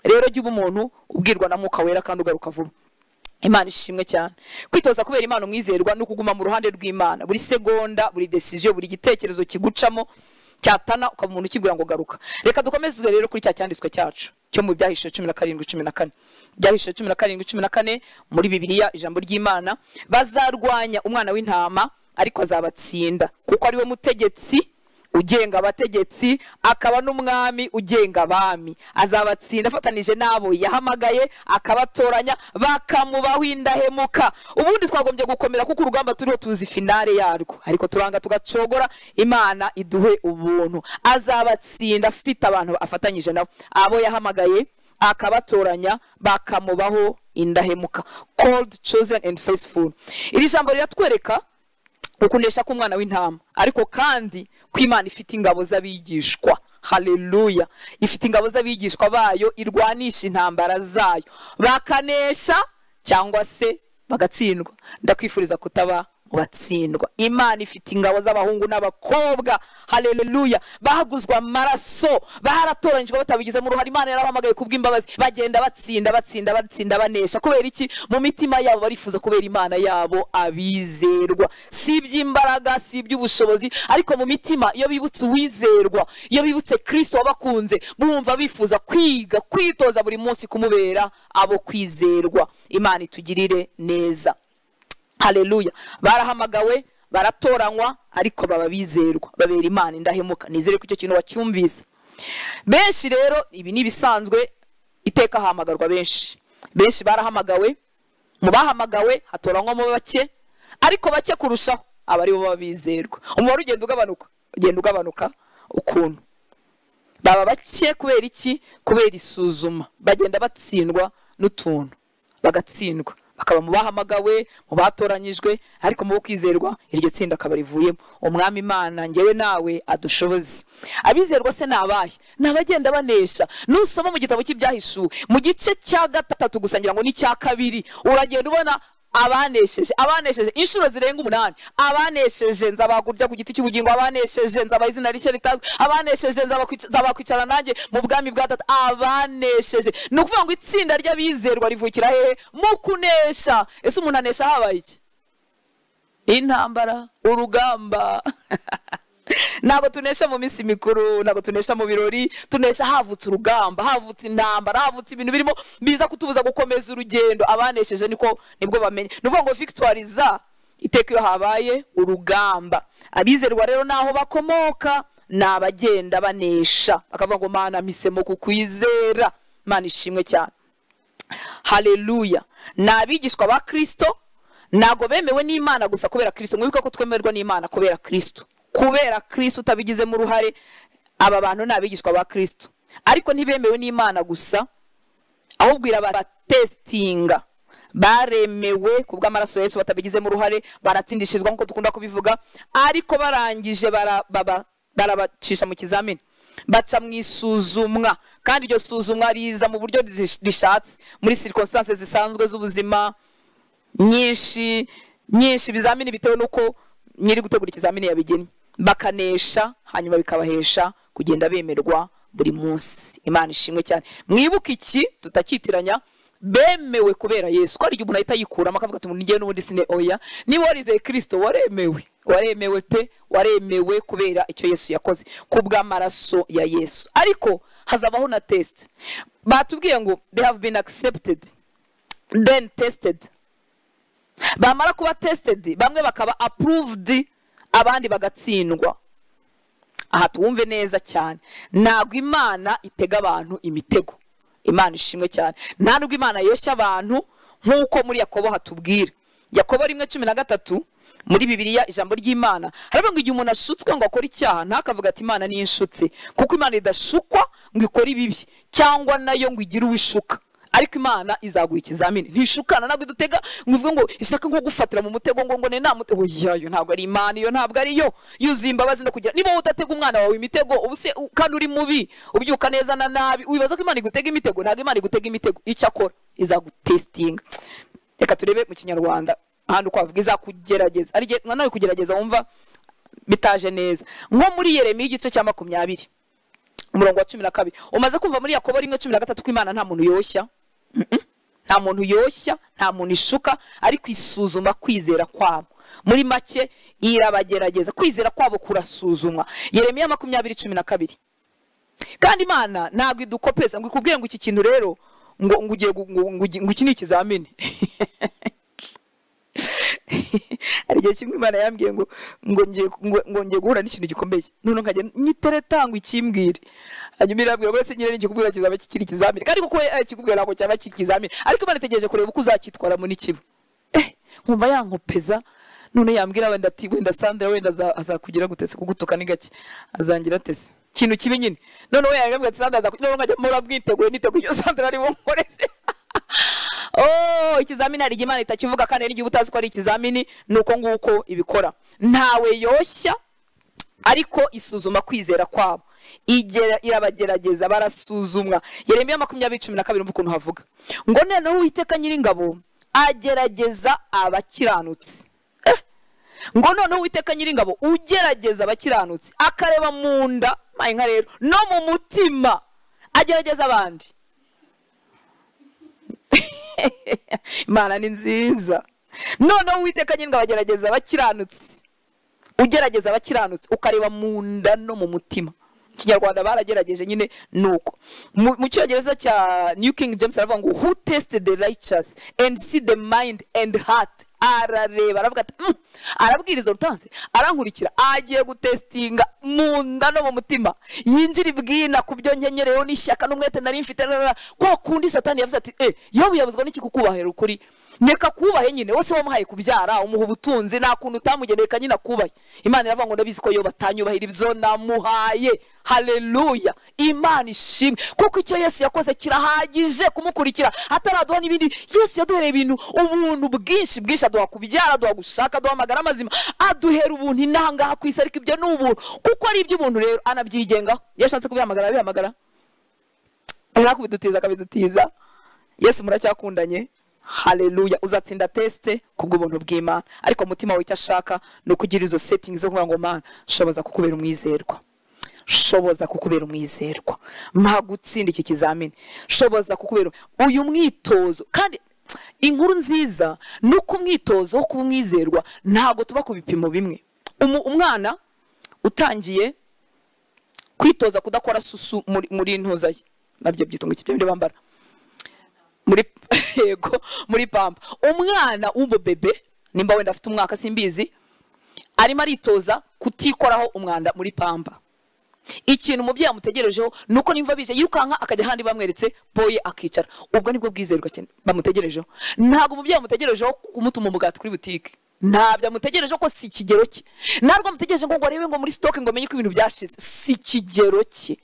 Rero jya uba umuntu ubwirwa na Mwuka wera kandi ugaruka vuba. Imana ishimwe cyane. Kwitoza kubera Imana umwizerwa ni ukuguma mu ruhande rw'Imana. Buri segonda, buri decision, buri gitekerezo kigucamo cyatana, ukaba umuntu ukibwira ngo garuka. Reka dukomeze rero kuri cya cyanditswe cyacu cyo mu Byahishuwe 17:14. Byahishuwe 17:14 muri Bibiliya ijambo ry'Imana, bazarwanya umwana w'intama ariko azabatsinda, kuko ari we mutegetsi ugenga abategetsi, akaba n'umwami ugenga abami. Azabatsinda afatanije n'abo yahamagaye, akabatoranya, bakamubaho indahemuka. Ubundi twagombye gukomera kuko urugamba turiho tuzi finale yarwo, ariko turanga tugacogora. Imana iduhe ubuntu. Azabatsinda afite abantu afatanyije nabo, abo yahamagaye akabatoranya, bakamubaho indahemuka. Called, chosen and faithful. Iri jambo riratwereka ukunesha k'umwana w'intama, ariko kandi ko Imana ifite ingabo z'abigishwa. Haleluya! Ifite ingabo z'abigishwa bayo, irwanisha intambara zayo, bakanesha cyangwa se bagatsindwa. Ndakwifuriza kutaba mu batsindwa. Imana ifite ingabo z'abahungu n'abakobwa, haleluya, bahaguzwa amaraso, baratoranyijwe batabigizemo uruhare. Imana yarabahamagaye kubw'imbabazi, bagenda batsinda batsinda batsinda banesha. Kubera iki? Mu mitima yabo barifuza kubera Imana yabo abizerwa. Si iby'imbaraga, si iby'ubushobozi, ariko mu mitima iyo bibutse uwizerwa, iyo bibutse Kristo wabakunze, bumva bifuza kwiga, kwitoza buri munsi kumubera abo kwizerwa. Imana itugirire neza. Haleluya. Barahamagawe, baratoranywa, ariko baba bizerwa, babera Imana indahemuka. Nizere ko icyo kintu wacyumvise. Benshi rero ibi ni bisanzwe, iteka hahamagarwa benshi. Benshi barahamagawe, mu bahamagawe hatoranywamo bake, ariko bake kurushaho abari bo babizerwa. Umubare ugenda ugabanuka, ugenda ugabanuka ukuntu. Baba bake kubera iki? Kubera isuzuma. Bagenda batsindwa n'utuntu, bagatsindwa, bakaba mu bahamagawe, mu batoranyijwe, ariko mu kwizerwa iryo tsinda akaba rivuyemo. Umwami Imana ngewe nawe adushoboze. Abizerwa se nabahe? Nabagenda banesha. Nusoma mu gitabo cy'ibyahishuwe mu gice cya 3 gusa ngira ngo ni cya 2, uragenda ubona abanesheje, abanesheje inshuro zirenga 8. Abanesheje nzabagurya ku giti cy'ubugingo, abanesheje nzabaha izina rishya ritazwi, abanesheje nzabakwicara nanjye mu bwami bwa Data. Abanesheje. Ni ukuvuga ngo itsinda ry'abizerwa rivukira hehe? Mu kunesha. Ese umuntu anesha habaye iki? Intambara, urugamba. Ntabwo tunesha mu minsi mikuru, ntabwo tunesha mu birori, tunesha havutse urugamba, havutse intambara, havutse ibintu birimo biza kutubuza gukomeza urugendo. Abanesheje niko nibwo bamenye. Ni ukuvuga ngo victoire za iteka iyo habaye urugamba. Abizerwa rero naho bakomoka ni abagenda banesha, bakavuga ngo Mana mpisemo kukwizera. Mana ishimwe cyane. Haleluya. Ni abigishwa ba Kristo, ntabwo bemewe n'Imana gusa kubera Kristo. Mwibuke ko twemerwa n'Imana kubera Kristo. Kubera Kristo utabigizemo uruhare, aba bantu ni abigishwa ba Kristo, ariko ntibemewe n'Imana gusa, ahubwo irabatestinga. Baremewe kubw'amaraso ya Yesu batabigizemo uruhare, baratsindishizwa nkuko dukunda kubivuga, ariko barangije barabacisha mu kizamini, baca mu isuzumwa. Kandi iryo suzumwa riza mu buryo rishatse, muri circumstances zisanzwe z'ubuzima nyinshi nyinshi, ibizamini bitewe nuko nyiri gutegura ikizamini yabigennye, bakanesha, hanyuma bikabahesha kugenda bemerwa buri munsi. Imana ishimwe cyane. Mwibuke iki tutakitiranya, bemewe kubera Yesu. Ko ari umuntu ahita yikuramo akavuga ati ngiye n'ubundi sine oya. Niba warizeye Kristo waremewe, waremewe pe, waremewe kubera icyo Yesu yakoze kubw'amaraso ya Yesu. Ariko hazabaho na test. Batubwiye ngo they have been accepted then tested. Bamara kuba tested, bamwe bakaba approved, abandi bagatsindwa. Aha tuwumve neza cyane. Ntabwo Imana itega abantu imitego. Imana ishimwe cyane. Nta nubwo Imana yoshya abantu nkuko muri Yakobo hatubwira. Yakobo 1:13 muri Bibiliya ijambo ry'Imana haravuga ngo igihe umuntu ashutswe ngo akore icyaha, ntakavuga ati Imana ni inshutse, kuko Imana idashukwa ngo ikore ibibi, cyangwa nayo ngo igire uwishuka. Ariko Imana izaguha ikizamini. Ntishukana, ntabwo idutega ngo ivuge ngo ishaka nko gufatira mu mutego ngo ngo ne namutego. Yayo ntabwo ari Imana, iyo ntabwo ari yo. Yuzuye imbabazi no kugira. Niba udatega umwana wawe imitego, ubuse kandi uri mubi, ubyuka neza na nabi, wibaza ko Imana igutega imitego? Ntabwo Imana igutega imitego. Icyo akora izagutestinga. Reka turebe mu Kinyarwanda ahantu kwavuga izakugerageza. Ari nawe kugerageza wumva bitaje neza. Nko muri Yeremiya igice cya 20 umurongo wa 12. Umaze kumva muri Yakobo 1:13 ko Imana nta muntu yoshya. Nta muntu yoshya, nta muntu ishuka, ariko isuzuma kwizera kwabo. Muri make irabagerageza, kwizera kwabo kurasuzumwa. Yeremiya 20:12. Kandi Imana ntabwo idukopeza ngo ikubwire ngo iki kintu rero ngo ugiye ngo iki ni ikizamini. Hari igihe kimwe Imana yambwiye ngo ngiye guhura n'ikintu gikomeye, none nkajya nyitereta ngo ikimbwire, hanyuma irambwira ngo ese nyine nikikubwira kizaba kikiri ikizamini, kandi kuko kikubwira ntabwo cyaba kiri ikizamini, ariko Imana itegereje kureba uko uzacyitwaramo n'ikiba. Nkumva yankopeza, none yambwira wenda ati wenda Sandra wenda azakugira gute se, kugutuka ni gake, azangira atese ikintu kibi nyine. None we yambwira ati Sandra azakugira, none nkajya mpora bwiteguye niteguye icyo Sandra ari bunkorere. Oh, ikizamini hari Imana itakivuga, kandi n'igihe utazi ko ari ikizamini, nuko nguko ibikora. Ntawe yoshya ariko isuzuma kwizera kwabo, irabagerageza barasuzumwa. Yeremiya 20:12 umva ukuntu havuga ngo noneho Uwiteka Nyiringabo agerageza abakiranutsi. Ngo noneho Uwiteka Nyiringabo ugerageza abakiranutsi, akareba mu nda nka rero no mu mutima, agerageza abandi. Imana ni nziza. Noneho Uwiteka Nyiringabo agerageza abakiranutsi, ugerageza abakiranutsi ukareba mu nda no mu mutima. Kinyarwanda baragerageje nyine nuko. Mu cyongereza cya New King James aravuga ngo who tested the righteous and see the mind and heart. Arareba aravuga ati arabwiriza urutanse arankurikira, agiye gutestinga mu nda no mu mutima, yinjira ibwina ku byo nkenyereyeho n'ishyaka n'umwete nari mfite. Kwa kundi Satani yavuze ati Yobu yabuzwa n'iki kukubahera ukuri, neka kubahe nyine wose wamuhaye kubyara, umuha ubutunzi, nta kuntu utamugeneye nyine akubahe. Imana iravuga ngo ndabizi ko Yobu atanyubahira ibyo namuhaye. Haleluya, Imana ishimwe, kuko icyo Yesu yakoze kirahagije kumukurikira, ataraduha n'ibindi. Yesu yaduhereye ibintu ubuntu bwinshi bwinshi, aduha kubyara, aduha gushaka, aduha amagara mazima, aduhera ubuntu intangaha ku isi, ariko ibyo ni ubuntu kuko ari iby'ubuntu. Rero anabyigengaho, yashatse kubihamagara abihamagara, ashaka kubidutiza akabidutiza. Yesu muracyakundanye. Haleluya, uzatsinda teste kubw'ubuntu bw'Imana, ariko umutima wawe icyo ashaka ni ukugira izo settings zo kuvuga ngo Mana shoboza kukubera umwizerwa, shoboza kukubera umwizerwa, mpa gutsinda iki kizamini, shoboza kukubera uyu mwitozo. Kandi inkuru nziza nuko umwitozo wo kuba umwizerwa ntabwo tuba ku bipimo bimwe. Umwana utangiye kwitoza kudakora susu muri ntuza ye, nabyo byitunga ikibyo bambara muri yego muri pampa, umwana w'umubebe nimba wenda afite umwaka simbizi, arimo aritoza kutikoraho umwanda muri pampa. Ikintu umubyeyi amutegerejeho nuko nimva bije yirukanka akajya ahandi bamweretse boye akicara, ubwo nibwo bwizerwa cyane bamutegerejeho. Ntabwo umubyeyi amutegerejeho kumutuma umugati kuri butike, ntabyo amutegerejeho ko si ikigero cye, ntabwo amutegereje ngo arebe ngo muri stock ngo menye ko ibintu byashize, si ikigero cye.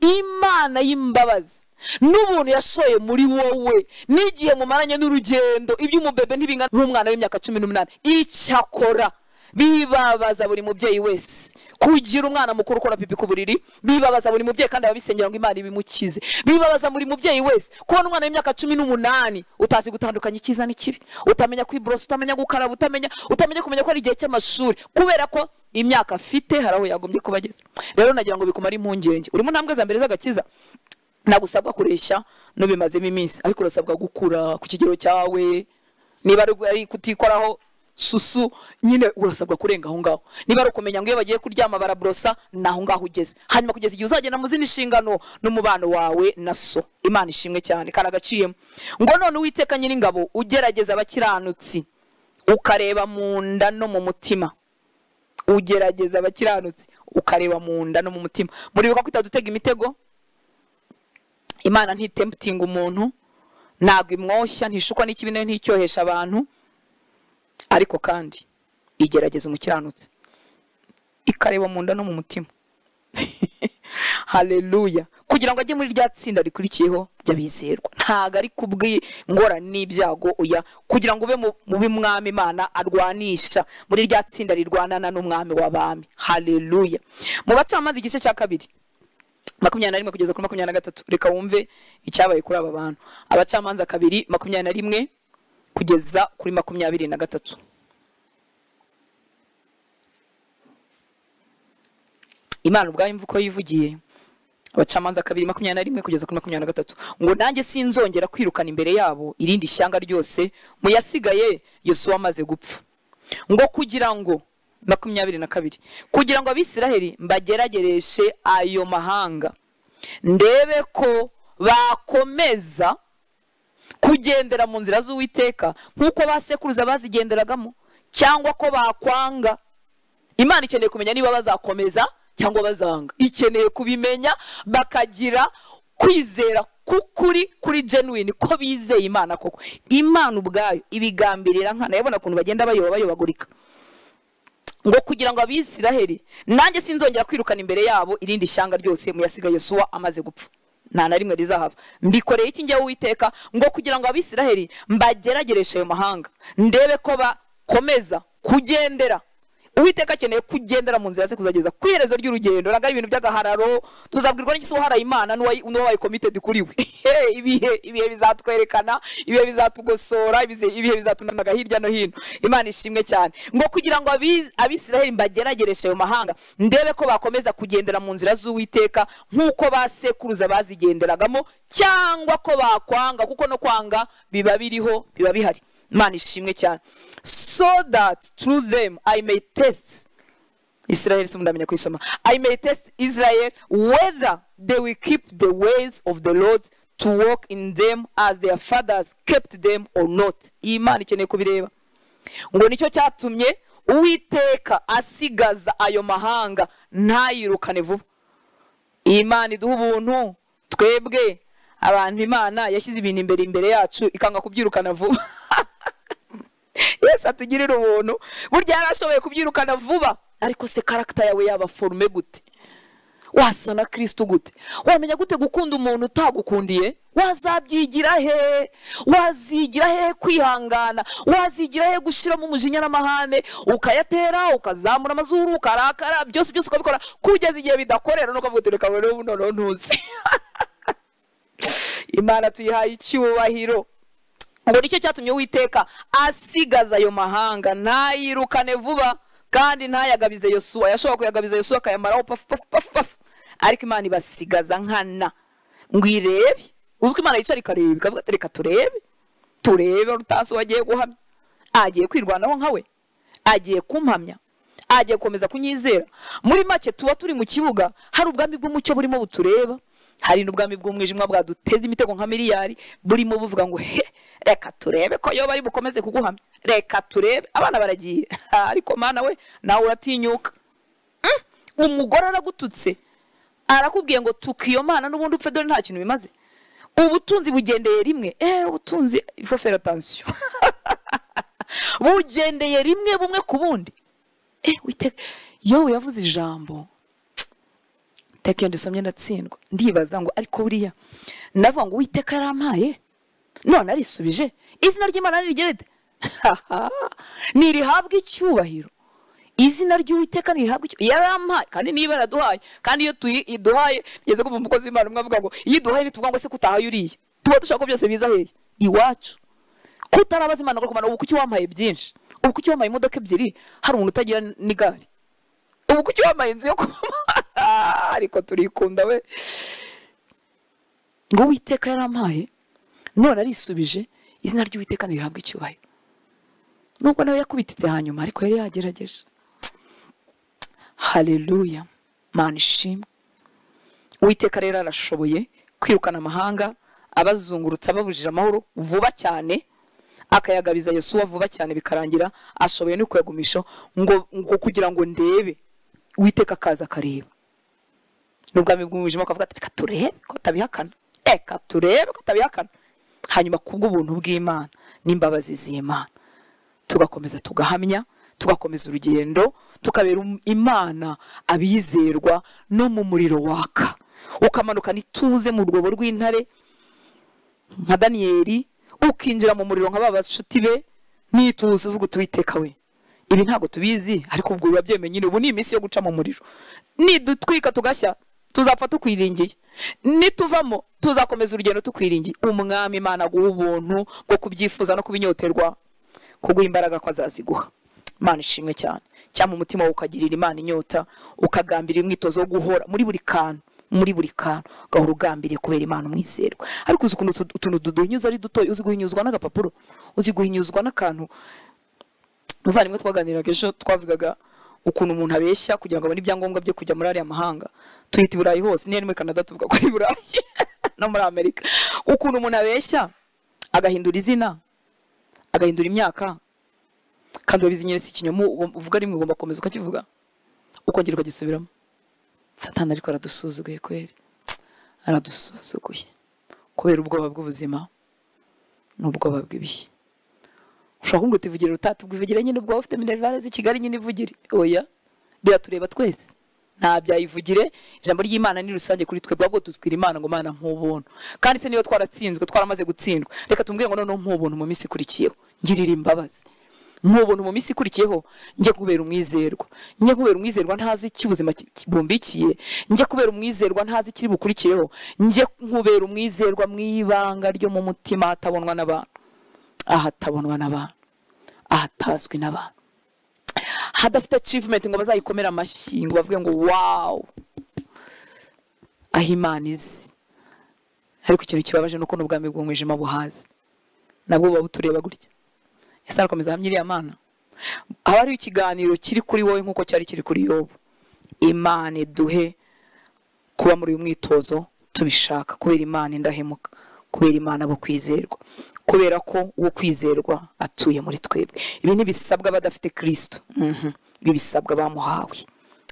Imana y'imbabazi n'ubuntu yashoye muri wowe n'igihe mumaranye n'urugendo, iby'umubebe ntibingana n'umwana w'imyaka 18. Icyakora bibabaza buri mubyeyi wese kugira umwana mukuru ukora pipi ku buriri, bibabaza buri mubyeyi kandi ababisengera ngo Imana ibimukize. Bibabaza buri mubyeyi wese kubona umwana w'imyaka 18 utazi gutandukanya icyiza n'ikibi, utamenya kwiborosa, utamenya gukaraba, utamenya kumenya ko ari igihe cy'amashuri, kubera ko imyaka afite hari aho yagombye kuba ageze. Rero nagira ngo bikumare impungenge, urimo ntambwe za mbere z'agakiza, nagusabwa kureshya n'ubimazemo iminsi, ariko urasabwa gukura ku kigero cyawe. Niba ari kutikoraho susu nyine urasabwa kurenga aho ngaho, niba ari ukumenya ngo iyo bagiye kuryama barabrosa, naho ngaho ugeze, hanyuma kugeza igihe uzagenda mu zindi nshingano n'umubano wawe na so. Imana ishimwe cyane, karagaciyemo ngo none Uwiteka Nyiringabo ugerageza abakiranutsi ukareba mu nda no mu mutima, ugerageza abakiranutsi ukareba mu nda no mu mutima. Muribuka ko itadutega imitego? Imana ntitemptinga umuntu, ntabwo imwoshya, ntishukwa n'ikibi nayo nticyohesha abantu, ariko kandi igerageza umukiranutsi ikareba mu nda no mu mutima. Haleluya, kugira ngo ajye muri rya tsinda rikurikiyeho ry'abizerwa. Ntago ari kubw'ingora n'ibyago, oya, kugira ngo ube mu b'umwami Imana arwanisha muri rya tsinda rirwanana n'umwami w'abami. Haleluya. Mu Bacamanza igice cya 2 21 kugeza kuri 23, reka wumve icyabaye kuri aba bantu. Abacamanza 2 21 kugeza kuri 23. Imana ubwayo imvuko uko yivugiye. Abacamanza 2 21 kugeza kuri 23 ngo nanjye sinzongera kwirukana imbere yabo irindi shyanga ryose mu yasigaye Yosuwa amaze gupfa, ngo kugira ngo 22 kugira ngo Abisiraheli mbageragereshe ayo mahanga, ndebe ko bakomeza kugendera mu nzira z'Uwiteka nkuko basekuruza bazigenderagamo, cyangwa ko bakwanga. Imana ikeneye kumenya niba bazakomeza cyangwa bazanga. Ikeneye kubimenya bakagira kwizera kukuri kuri genuine ko bizeye Imana koko. Imana ubwayo ibigambirira nkana, yabona kuntu bagenda bayoba bayobagurika. Ngo kugira ngo Abisiraheli nanjye sinzongera kwirukana imbere yabo irindi shyanga ryose muyasiga Yosuwa amaze gupfa, nta na rimwe rizahava. Mbikoreye iki njye Uwiteka? Ngo kugira ngo Abisiraheli mbageragereshe ayo mahanga, ndebe ko bakomeza kugendera. Uwiteka akeneye kugendera mu nzira ze kuzageza ku iherezo ry'urugendo. Ntabwo ari ibintu by'agahararo tuzabwirwa n'iki se uharaye Imana n'uwabaye committed kuri we. Ibihe bizatwerekana, ibihe bizatugosora, ibihe bizatunanaga hirya no hino. Imana ishimwe cyane. Ngo kugira ngo Abisiraheli mbageragereshe ayo mahanga, ndebe ko bakomeza kugendera mu nzira z'Uwiteka nk'uko basekuruza bazigenderagamo, cyangwa ko bakwanga, kuko no kwanga biba biriho, biba bihari. Imana ishimwe cyane. So that through them I may test Israel, sumndamenya kuyisoma. I may test Israel whether they will keep the ways of the Lord to walk in them as their fathers kept them or not. Imana ikeneye kubireba. Ngo nicyo cyatumye Uwiteka asigaza ayo mahanga ntayirukane vuba. Imana iduha ubuntu twebwe abantu. Imana yashyize ibintu imbere yacu ikanga kubyirukana vuba. Yesu atugirira ubuntu. Burya yarashoboye kubyirukana vuba, ariko se character yawe yaba forme gute? Wasa na Kristo gute? Wamenya gute gukunda umuntu utagukundiye? Wazabyigira he? Wazigira he kwihangana? Wazigira he gushiramo umujinya n'amahane, ukayatera, ukazamura amazuru, ukarakara, byose byose ukabikora kugeza igihe bidakorera no kuvuga uti reka rero none ntuzi. Imana tuyihaye icyubahiro. Ngo nicyo cyatumye Uwiteka asigaza ayo mahanga ntayirukane vuba, kandi ntayagabize Yosuwa. Yashobora kuyagabiza Yosuwa akayamaraho pafu pafu pafu pafu, ariko Imana ibasigaza nkana ngo irebe. Uziko Imana yicara ikareba ikavuga ati reka turebe, turebe Rutasi wagiye guhamya, agiye kwirwanaho nkawe, agiye kumpamya, agiye gukomeza kunyizera. Muri make tuba turi mu kibuga, hari ubwami bw'umucyo burimo butureba, hari n'ubwami bw'umwijima bwaduteza imitego nka miliyari burimo buvuga ngo he, reka turebe ko yo bari bukomeze kuguhamya, reka turebe abana baragiye. Ariko Mana we nawe uratinyuka. Umugore aragututse arakubwiye ngo tuka iyo Mana n'ubundi upfe, dore nta kintu bimaze. Ubutunzi bugendeye rimwe, ubutunzi il faut faire attention. Bugendeye rimwe bumwe ku bundi. Witeka yowe yavuze ijambo teka iyo ndisomye ndatsindwa, ndibaza ngo ariko buriya ndavuga ngo Uwiteka yarampaye none arisubije, izina ry'Imana nirigerede nirihabwe icyubahiro. Izina ry'Uwiteka nirihabwe icyubahiro. Yarampaye kandi niba yaraduhaye, kandi iyo tuyiduhaye ngeze kumva umukozi w'Imana umwe avuga ngo iyo iduhaye ntituvuga ngo se kutahaye uriya, tuba dushaka ko byose biza hehe? Iwacu. Kutarabaza Imana ngo kumana ubu kuki wampaye byinshi, ubu kuki wampaye imodoka ebyiri hari umuntu utagira n'igare, ubu kuki wampaye inzu yo kuba. Ariko turikunda we. Ngo Uwiteka yarampaye none arisubije, izina ry'Uwiteka nirihabwe icyubahiro. Nubwo nawe yakubititse hanyuma, ariko yari yagerageje. Haleluya, Mana ishimwe. Uwiteka rero arashoboye kwirukana amahanga abazungurutsa ababujije amahoro vuba cyane, akayagabiza Yosuwa vuba cyane bikarangira ashoboye no kuyagumisha ngo kugira ngo ndebe. Uwiteka akaza akareba n'ubwami bw'umwijima akavuga ati reka turebe ko tabihakana, reka turebe ko tabihakana. Hanyuma kubw'ubuntu bw'Imana n'imbabazi z'Imana tugakomeza tugahamya, tugakomeza urugendo, tukabera Imana abizerwa no mu muriro waka, ukamanuka nituze mu rwobo rw'intare nka Daniyeli, ukinjira mu muriro nka babashuti be nituze uvuga uti Uwiteka we ibi ntago tubizi, ariko ubwo biba byemenye ubu ni iminsi yo guca mu muriro, nidutwika tugashya tuzapfa tukwiringiye, nituvamo tuzakomeza urugendo tukwiringiye. Umwami Imana aguha ubuntu bwo kubyifuza no kubinyoterwa, kuguha imbaraga ko azaziguha. Imana ishimwe cyane. Cyangwa umutima wawe ukagirira Imana inyota, ukagambirira umwitozo wo guhora muri buri kantu, muri buri kantu ugahora ugambiriye kubera Imana umwizerwa. Ariko uzi ukuntu utuntu duhinyuza ari duto, uzi guhinyuzwa n'agapapuro, uzi guhinyuzwa n'akantu. Muvandimwe twaganiraga ejo, twavugaga ukuntu umuntu abeshya kugira ngo abone ibyangombwa byo kujya muri ariya mahanga. Tuhita i Burayi hose, niyo muri Canada tuvuga ko ari Burayi no muri Amerika. Ukuntu umuntu abeshya agahindura izina, agahindura imyaka, Kandi wabizi nyine si ikinyoma uvuga rimwe, ugomba gukomeza ukakivuga ukongera ukagisubiramo. Satani ariko aradusuzuguye kweri, aradusuzuguye kubera ubwoba bw'ubuzima n'ubwoba bw'ibihe. Ushobora kumbwira uti ivugire utatubwivugire nyine ubwo ufite minervare z'i Kigali nyine ivugire. Oya, biratureba twese, nta byayivugire. Ijambo ry'Imana ni rusange kuri twe, bwabwo tutwira Imana ngo Mana nk'ubuntu. Kandi se niyo twaratsinzwe, twaramaze gutsindwa, reka tumbwire ngo noneho nk'ubuntu mu minsi ikurikiyeho ngirira imbabazi, nk'ubuntu mu minsi ikurikiyeho njye kubera umwizerwa, njye kubera umwizerwa ntazi icyo ubuzima bumbikiye, njye kubera umwizerwa ntazi ikiri bukurikiyeho, njye nkubera umwizerwa mu ibanga ryo mu mutima hatabonwa n'abantu, ahatabonwa n'abantu, ahatazwi n'abantu, hadafite achievement ngo bazayikomera amashyi ngo bavuge ngo wow, aho Imana izi. Ariko ikintu kibabaje nuko n'ubwami bw'umwijima buhazi nabwo buba butureba gutya. Ese arakomeza ahamya iriya Mana? Haba hariho ikiganiro kiri kuri wowe nk'uko cyari kiri kuri Yobu. Imana iduhe kuba muri uyu mwitozo tubishaka, kubera Imana indahemuka, kubera Imana bo kwizerwa, kubera ko uwo kwizerwa atuye muri twebwe. Ibi ntibisabwa badafite Kristo, ibi bisabwa bamuhawe.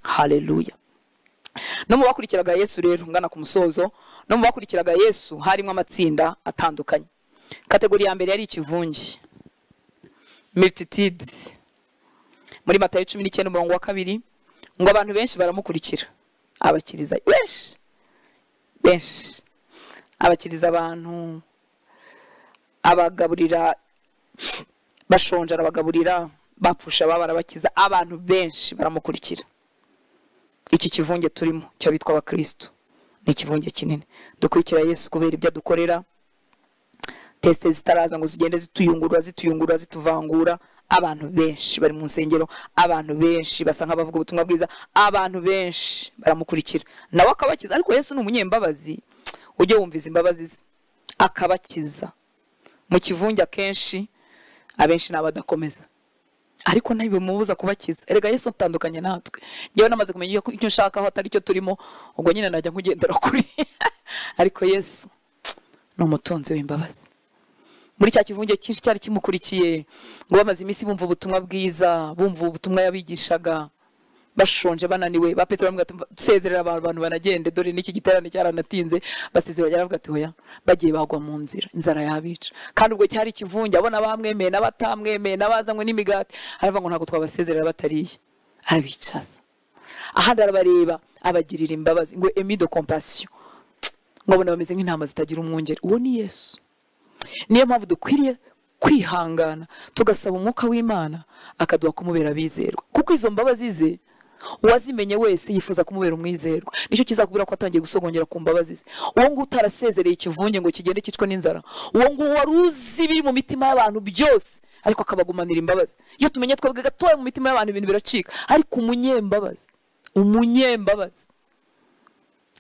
Haleluya. No mu bakurikiraga Yesu rero, ngana ku musozo, no mu bakurikiraga Yesu harimo amatsinda atandukanye. Kategori ya mbere yari ikivunge, multitude. Muri Matayo 19 umurongo wa 2 ngo abantu benshi baramukurikira, abakiriza benshi benshi, abakiriza abantu, abagaburira bashonje arabagaburira, bapfusha barabakiza, abantu benshi baramukurikira. Iki kivunge turimo cy'abitwa abakristo ni ikivunge kinini. Dukurikira Yesu kubera ibyo adukorera. Teste zitaraza ngo zigende zituyungurura zituyungurura zituvangura. Abantu benshi bari mu nsengero, abantu benshi basa nk'abavuga ubutumwa bwiza, abantu benshi baramukurikira nawe akabakiza. Ariko Yesu ni umunyembabazi, ujye wumviza imbabazi ze akabakiza. Mu kivunge akenshi abenshi nabadakomeza, ariko ntibimubuza kubakiza. Erega Yesu atandukanye natwe. Ngewe namaze kumenya icyo nshaka aho atari cyo turimo, ubwo nyine najya nkugendera kuri. Ariko Yesu ni umutunzi w'imbabazi. Muri cya kivunge cyinshi cyari kimukurikiye, ngo bamaze iminsi bumva ubutumwa bwiza, bumva ubutumwa yabigishaga, bashonje bananiwe, ba Petero bamubwira ati sezerera abantu banagende, dore n'iki giterane cyaranatinze. Basezera baravuga ati oya, bagiye bagwa mu nzira, inzara yabica. Kandi ubwo cyari ikivunge, abona bamwemeye n'abatamwemeye n'abazanywe n'imigati, aravuga ngo ntabwo twabasezerera batariye. Arabicaza, ahandi arabareba, abagirira imbabazi, ngo émis de compassion, ngo abona bameze nk'intama zitagira umwungeri. Uwo ni Yesu. Niyo mpamvu dukwiriye kwihangana tugasaba umwuka w'Imana akaduha kumubera abizerwa, kuko izo mbabazi ze uwazimenye wese yifuza kumubera umwizerwa. Nicyo kizakubwira ko atangiye gusogongera ku mbabazi ze. Uwo nguwo utarasezereye ikivunge ngo kigende kicwe n'inzara, uwo nguwo wari uzi ibiri mu mitima y'abantu byose ariko akabagumanira imbabazi. Iyo tumenye twebwe gatoya mu mitima y'abantu ibintu biracika, ariko umunyembabazi, umunyembabazi,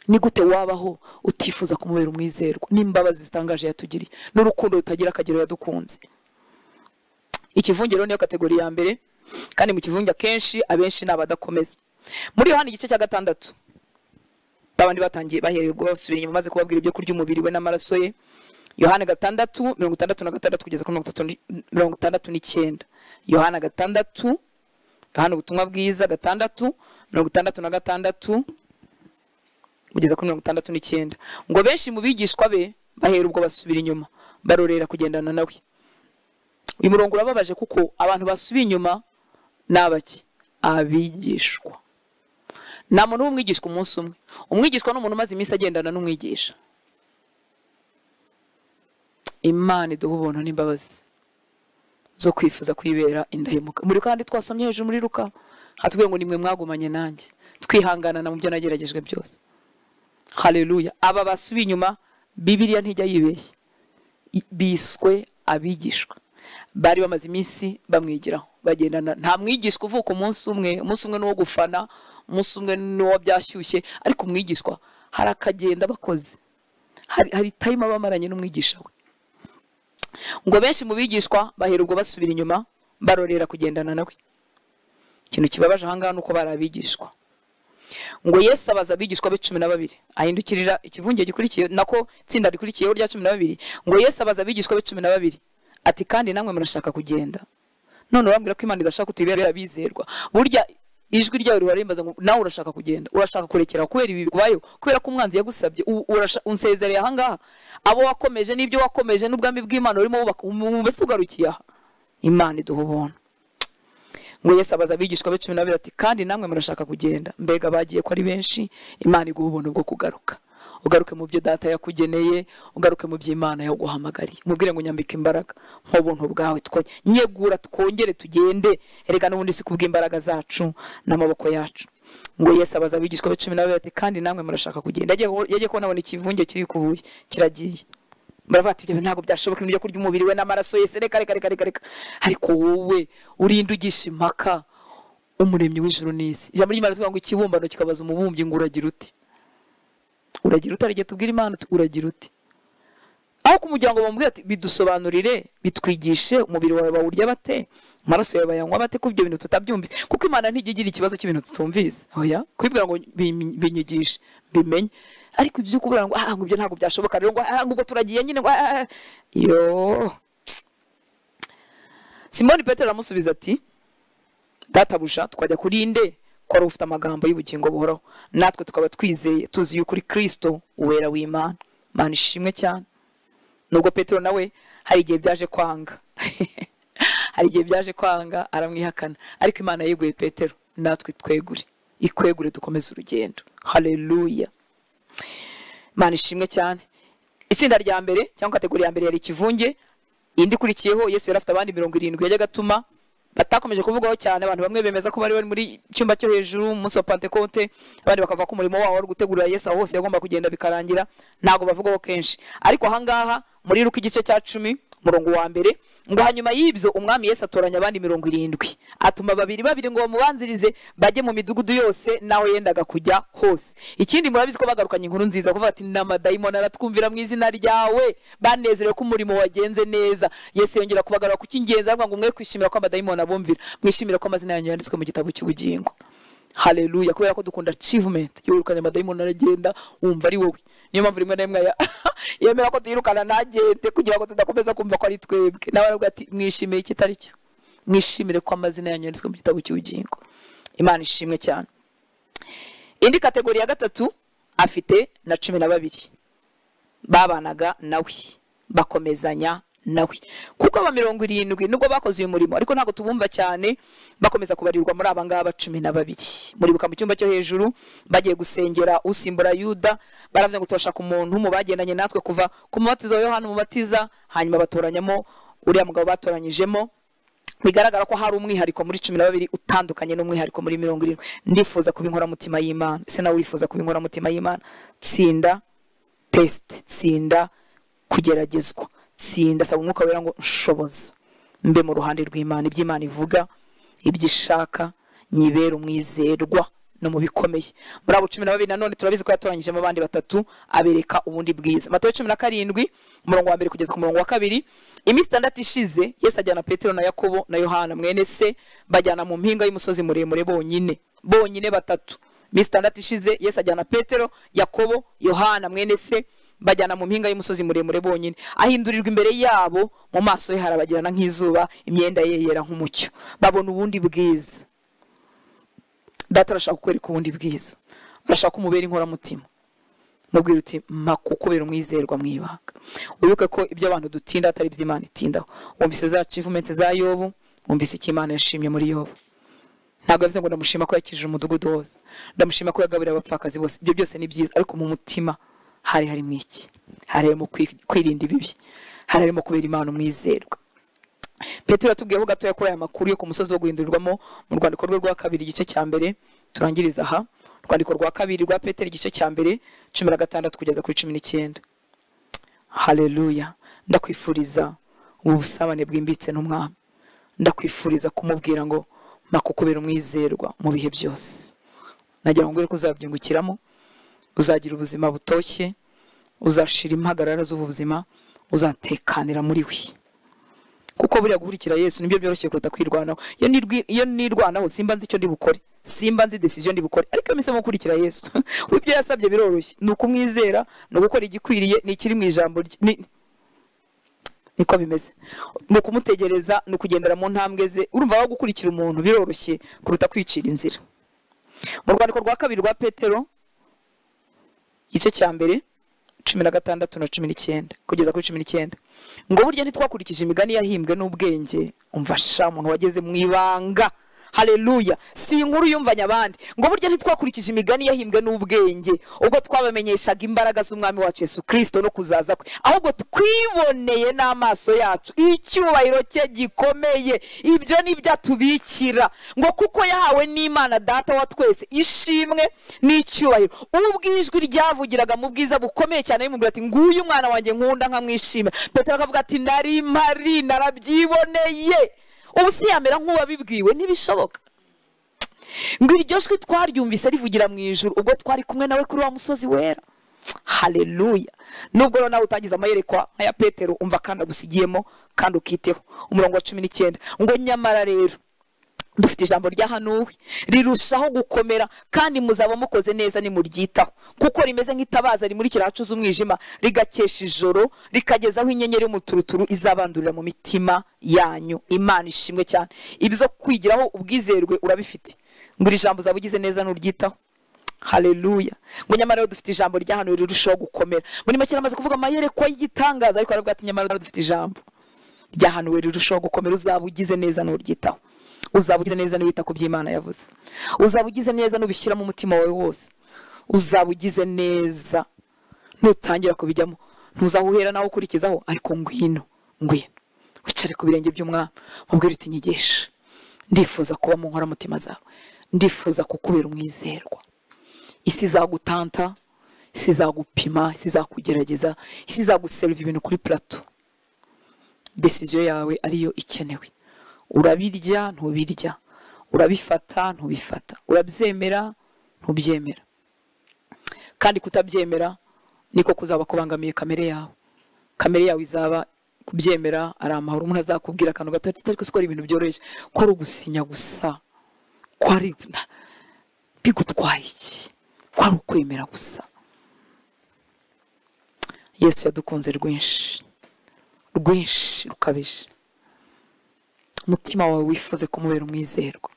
ni gute wabaho utifuza kumubera umwizerwa? N'imbabazi zitangaje yatugiriye, n'urukundo rutagira akagero yadukunze. Ikivunge rero niyo kategori ya mbere, kandi mu kivunge akenshi abenshi nabadakomeza. Muri Yohana igice cya 6, babandi batangiye bahereye ubwo basubira inyuma maze kubabwira ibyo kurya umubiri we n'amaraso ye. Yohana 6:66 kugeza kuri 69. Yohana 6, Yohana ubutumwa bwiza 6:66 kugeza kuri 69. Ngo benshi mu bigishwa be bahera ubwo basubira inyuma barorera kugendana nawe. Uyu murongo urababaje kuko abantu basubiye inyuma nabaki? Abigishwa. Nta muntu w'umwigishwa umunsi umwe. Umwigishwa ni umuntu umaze iminsi agendana n'umwigisha. Imana iduha ubuntu n'imbabazi zo kwifuza kwibera indahemuka. Muri kandi twasomye hejuru muri Luka hatubwiye ngo nimwe mwagumanye nanjye twihanganana mu byo nageragejwe byose. Haleluya. Aba basubiye inyuma, Bibiliya ntijya yibeshya, biswe abigishwa. Bari bamaze iminsi bamwigiraho bagendana. Nta mwigishwa uvuka umunsi umwe, umunsi umwe n'uwo gufana, umunsi umwe n'uwo byashyushye, ariko umwigishwa hari akagenda bakoze, hari time bamaranye n'umwigisha we. Ngo benshi mu bigishwa bahera ubwo basubira inyuma barorera kugendana nawe. Ikintu kibabaje ahangaha nuko bari abigishwa. Ngo Yesu abaza abigishwa be 12, ahindukirira ikivunge gikurikiye, nako tsinda rikurikiyeho rya 12. Ngo Yesu abaza abigishwa be 12 ati kandi namwe murashaka kugenda? None urambwira ko Imana idashaka kutubera abizerwa. Burya ijwi ryawe rirarimbaza ngo nawe urashaka kugenda, urashaka kurekera kubera ibi bikubayeho, kubera ko umwanzi yagusabye, unsezereye aha ngaha, abo wakomeje n'ibyo wakomeje n'ubwami bw'Imana urimo wubaka, mbese ugarukiye aha. Imana iduha ubuntu. Ngo Yesu abaza abigishwa be 12 ati kandi namwe murashaka kugenda? Mbega bagiye ko ari benshi. Imana iguha ubuntu bwo kugaruka, ugaruke mu byo data yakugeneye, ugaruke mu by'Imana yaguhamagariye. Mubwire ngo nyambike imbaraga nk'ubuntu bwawe, nyegura twongere tugende, erega n'ubundi si kubw'imbaraga zacu n'amaboko yacu. Ngo Yesu abaza abigishwa be 12 ati kandi namwe murashaka kugenda? Yagiye kubona abona ikivunge kiri kubuye kiragiye. Baravuga ati ibyo ntabwo byashoboka, ibyo kurya umubiri we n'amaraso ye, reka reka reka reka. Ariko wowe urinda ugisha impaka umuremyi w'ijuru n'isi. Ijambo ry'Imana rivuga ngo ikibumbano kikabaza umubumbyi ngo uragira uti, uragira uti. Arige tubwira Imana uragira uti, aho kumugira ngo bamubwire ati bidusobanurire, bitwigishe, umubiri wawe bawurya bate, amaraso yawe bayanywa bate, ko ibyo bintu tutabyumvise. Kuko Imana ntigigira ikibazo cy'ibintu tutumvise. Oya, kwibwira ngo binyigishe bimenye, ariko ibyo kubura ngo ngo ibyo ntabwo byashoboka rero, ngo ngo turagiye nyine, ngo yo. Simoni Petero aramusubiza ati databuja, twajya kuri nde ko ari ufite amagambo y'ubugingo buhoraho, natwe tukaba twizeye tuzi yuko uri Kristo uwera w'Imana. Imana ishimwe cyane. Nubwo Petero nawe hari igihe byaje kwanga hari igihe byaje kwanga aramwihakana, ariko Imana yeguye Petero, natwe twegure, ikwegure dukomeze urugendo. Haleluya, Imana ishimwe cyane. Itsinda rya mbere cyangwa kategori ya mbere yari ikivunge. Indi kurikiyeho Yesu yari afite abandi 70 yajyaga atuma, batakomeje kuvugaho cyane. Abantu bamwe bemeza ko bari muri cyumba cyo hejuru umunsi wa Pentekote, abandi bakavuga ko umurimo wabo wari gutegurira Yesu aho hose yagomba kugenda bikarangira, ntago bavugaho kenshi. Ariko aha ngaha muri Luka igice cya 10 umurongo wa mbere ngo hanyuma y'ibyo umwami Yesu atoranya abandi 70, atuma babiri babiri ngo bamubanzirize bajye mu midugudu yose naho yendaga kujya hose. Ikindi murabizi ko bagarukanye inkuru nziza kuvuga ati n'amadayimoni aratwumvira mu izina ryawe, banezerewe ko umurimo wagenze neza. Yesu yongera kubagarura ku cy'ingenzi avuga ngo mwe kwishimira ko amadayimoni abumvira, mwishimira ko amazina yanyu yanditswe mu gitabo cy'ubugingo. Haleluya, kubera ko dukunda achievement. Yirukanye amadayimoni aragenda, wumva ari wowe. Niyo mpamvu rimwe na rimwe yemera ko tuyirukana ntagende kugira ngo tudakomeza kumva ko ari twebwe. Nawe aravuga ati mwishimiye ikitari cyo, mwishimire ko amazina yanyu yanditswe mu gitabo cy'ubugingo. Imana ishimwe cyane. Indi kategori ya gatatu afite na 12 babanaga nawe, bakomezanya nawe. Kuko aba 70 nubwo bakoze uyu murimo, ariko ntago tubumva cyane, bakomeza kubarirwa muri aba ngaba 12. Muribuka mu cyumba cyo hejuru bagiye gusengera usimbura Yuda, baravuze ngo turashaka umuntu mu bagendanye natwe kuva ku mubatizo wa Yohana umubatiza, hanyuma batoranyamo uriya mugabo batoranyijemo. Bigaragara ko hari umwihariko muri 12 utandukanye n'umwihariko muri 70. Ndifuza kuba inkoramutima y'Imana. Ese nawe wifuza kuba inkoramutima y'Imana? Tsinda test, tsinda kugeragezwa, tsinda, saba umwuka wera ngo nshoboza mbe mu ruhande rw'Imana, iby'Imana ivuga, ibyishaka, nyibera umwizerwa no mu bikomeye. Muri abo 12 nanone turabizi ko yatoranyijemo abandi batatu abereka ubundi bwiza. Matayo 17 umurongo wa mbere kugeza ku murongo wa 2. Iminsi 6 ishize Yesu ajyana Petero na Yakobo na Yohana mwene se, bajyana mu mpinga y'umusozi muremure bonyine, bonyine batatu. Iminsi 6 ishize Yesu ajyana Petero, Yakobo, Yohana mwene se, bajyana mu mpinga y'umusozi muremure bonyine. Ahindurirwa imbere yabo, mu maso ye harabagirana nk'izuba, imyenda ye yera nk'umucyo. Babona ubundi bwiza. Data arashaka kukwereka ubundi bwiza, arashaka kumubera inkoramutima. Mubwira uti mpa kukubera umwizerwa mu ibanga. Wibuke ko ibyo abantu dutinda atari iby'Imana itindaho. Wumvise za achievement za Yobu, wumvise icyo Imana yashimye muri Yobu. Ntabwo yavuze ngo ndamushima ko yakijije umudugudu wose, ndamushima ko yagaburiye abapfakazi bose. Ibyo byose ni byiza, ariko mu mutima hari harimo iki? Hari harimo kwirinda ibibi, hari harimo kubera Imana umwizerwa. Petero atubwiyeho gatoya kuri aya makuru yo ku musozi wo guhindurirwamo mu rwandiko rwe rwa kabiri igice cya mbere. Turangiriza aha rwandiko rwa kabiri rwa Petero igice cya mbere 16 kugeza kuri 19. Haleluya, ndakwifuriza ubusabane bwimbitse n'umwami. Ndakwifuriza kumubwira ngo makukubera umwizerwa mu bihe byose. Nagira ngo ko uzabyungukiramo, uzagira ubuzima butoshye, uzashira impagarara z'ubuzima, uzatekanira muri we. Kuko buriya gukurikira Yesu nibyo byoroshye kuruta kwirwanaho. Iyo nirwanaho simba nzi icyo ndi bukore, simba nzi decision ndi bukore, ariko iyo mpisemo gukurikira Yesu ibyo yasabye biroroshye, ni ukumwizera, ni ugukora igikwiriye, ni ikiri mu ijambo rye. Niko bimeze. Mu kumutegereza ni ukugendera mu ntambwe ze. Urumva aho gukurikira umuntu biroroshye kuruta kwicira inzira. Mu rwandiko rwa kabiri rwa Petero igice cya mbere 16 na 19 kugeza kuri 19, ngo burya ntitwakurikije imigani yahimbwe n'ubwenge. Umva sha, umuntu wageze mu ibanga. Haleluya. Si inkuru yumvanye abandi. Ngo burya ntitwakurikije imigani yahimbwe n'ubwenge ubwo twabamenyeshaga imbaraga z'umwami wacu Yesu Kristo no kuzaza kwe, ahubwo twiboneye n'amaso yacu icyubahiro cye gikomeye. Ibyo nibyo atubikira, ngo kuko yahawe n'Imana Data wa twese ishimwe n'icyubahiro, ubwo ijwi ryavugiraga mu bwiza bukomeye cyane rimubwira ati nguyu umwana wanjye nkunda nkamwishimira. Petero akavuga ati nari mpari narabyiboneye. Ubu si yamera nk'uwabibwiwe, ntibishoboka. Ngo iryo jwi twaryumvise rivugira mu ijuru ubwo twari kumwe nawe kuri wa musozi wera. Haleluya. Nubwo rero nawe utagize amayerekwa nk'aya Petero, umva kandi agusigiyemo kandi ukiteho. Umurongo wa 19, ngo nyamara rero dufite ijambo ryahanuwe rirushaho gukomera, kandi muzaba mukoze neza nimuryitaho, kuko rimeze nk'itabaza rimurikira ahacuze umwijima, rigakesha ijoro, rikagezaho inyenyeri y'umuturuturu izabandurira mu mitima yanyu. Imana ishimwe cyane. Ibyo kwigiraho ubwizerwe urabifite, ngo iri jambo uzaba ugize neza nuryitaho. Haleluya. Ngo nyamara rero dufite ijambo ryahanuwe rirushaho gukomera. Muri make namaze kuvuga amayerekwa y'igitangaza, ariko aravuga ati nyamara dufite ijambo ryahanuwe rirushaho gukomera, uzaba ugize neza nuryitaho. Uzaba ugize neza niwita ku by'Imana yavuze. Uzaba ugize neza nubishyira mu mutima wawe wose. Uzaba ugize neza nutangira kubijyamo. Ntuzahuhera nawe ukurikizaho, ariko ngwino, ngwino wicare ku birenge by'umwami, mubwire uti nyigisha, ndifuza kuba mu nkoramutima zawe, ndifuza kukubera umwizerwa. Isi izagutanta, isi izagupima, isi izakugerageza, isi izaguserva ibintu kuri plateau. Decision yawe ariyo ikenewe. Urabirya ntubirya, urabifata ntubifata, urabyemera ntubyemera. Kandi kutabyemera niko kuzaba kubangamiye kamere yawe. Kamere yawe izaba kubyemera ari amahoro. Umuntu azakubwira akantu gato ariko siko ari ibintu byoroheje, ko ari ugusinya gusa, ko ari bigutwaye iki, ko ari ukwemera gusa. Yesu yadukunze rwinshi rwinshi rukabije. Umutima wawe wifuze kumubera umwizerwa.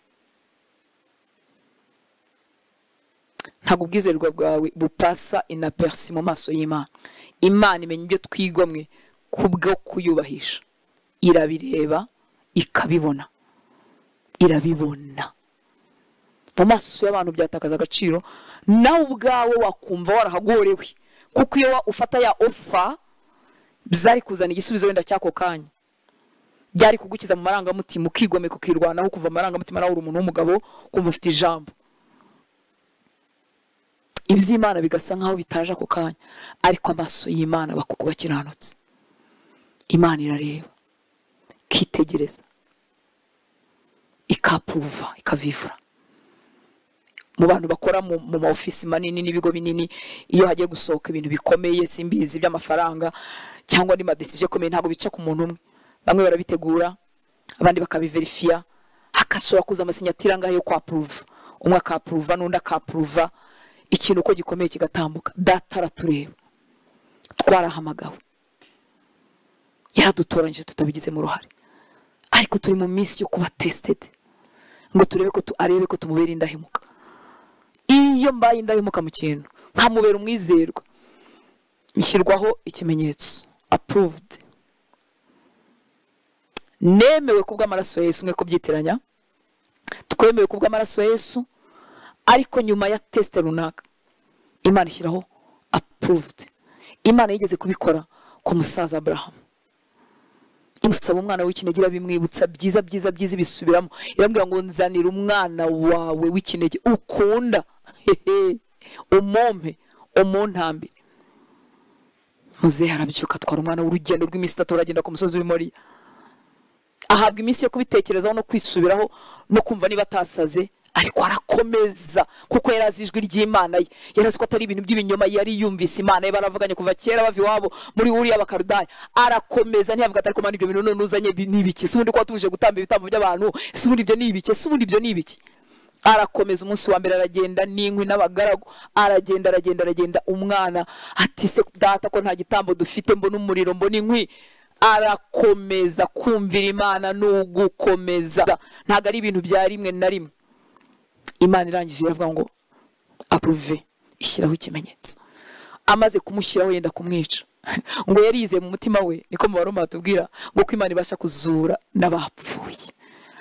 Ntabwo ubwizerwa bwawe bupasa inaperçu mu maso y'Imana. Imana imenya ibyo twigomwe kubwo kuyubahisha. Irabireba ikabibona, irabibona. Mu maso y'abantu byatakaza agaciro, nawe ubwawe wakumva warahagorewe, kuko iyo ufata ya ofa byari kuzana igisubizo wenda cyako kanya, byari kugukiza mu marangamutima, ukigomeka ukirwanaho, kuva amarangamutima nawe uri umuntu w'umugabo, kumva ufite ijambo. Iby'Imana bigasa nkaho bitaje ako kanya, ariko amaso y'Imana bakubakiranutse. Imana irareba, ikitegereza, ikapuva, ikavivura. Mu bantu bakora mu ma office manini n'ibigo binini, iyo hagiye gusohoka ibintu bikomeye simbizi by'amafaranga cyangwa ni madecision akomeye, ntabwo bica ku muntu umwe. Bamwe barabitegura, abandi bakabiverifia, hakashobora kuza amasinyatira ngaho yo kwa approve, umwe akaapprove n'undi akaapprove, ikintu uko gikomeye kigatambuka. Data aratureba, twarahamagawe, yaradutoranyije tutabigizemo uruhare, ariko turi mu minsi yo kuba tested, ngo turebe ko arebe ko tumubera indahemuka. Iyo mbaye indahemuka mu kintu nkamubera umwizerwa, nshyirwaho ikimenyetso approved, nemewe kubw'amaraso ya Yesu. Mwe kubyitiranya, twemewe kubw'amaraso ya Yesu, ariko nyuma ya test runaka Imana ishyiraho approved. Imana yigeze kubikora ku musaza Abraham, imusaba umwana w'ikinege, irabimwibutsa byiza byiza byiza, ibisubiramo, irambwira ngo nzanira umwana wawe w'ikinege ukunda, umompe umuntambire. Muzehe arabyuka atwara umwana w'urugendo rw'iminsi 3, aragenda ku musozi w'i Moriya, ahabwa iminsi yo kubitekerezaho no kwisubiraho no kumva niba atasaze, ariko arakomeza kuko yari azi ijwi ry'Imana ye, yari azi ko atari ibintu by'ibinyoma, yari yumvise Imana ye baravuganye kuva kera bava iwabo muri Uriya Bakaludaya. Arakomeza ntiyavuga ati ariko Mana ibyo bintu none uzanye ni ibiki, se ubundi ko watuje gutamba ibitambo by'abantu, se ubundi ibyo ni ibiki, se ubundi ibyo ni ibiki. Arakomeza umunsi wa mbere aragenda n'inkwi n'abagaragu, aragenda aragenda aragenda. Umwana ati se data ko nta gitambo dufite, mbona umuriro mbona inkwi. Arakomeza kumvira Imana n'ugukomeza, ntabwo ari ibintu bya rimwe na rimwe. Imana irangije iravuga ngo approve, ishyiraho ikimenyetso. Amaze kumushyiraho yenda kumwica, ngo yarize mu mutima we, niko mu Baroma batubwira ngo ko Imana ibasha kuzura n'abapfuye.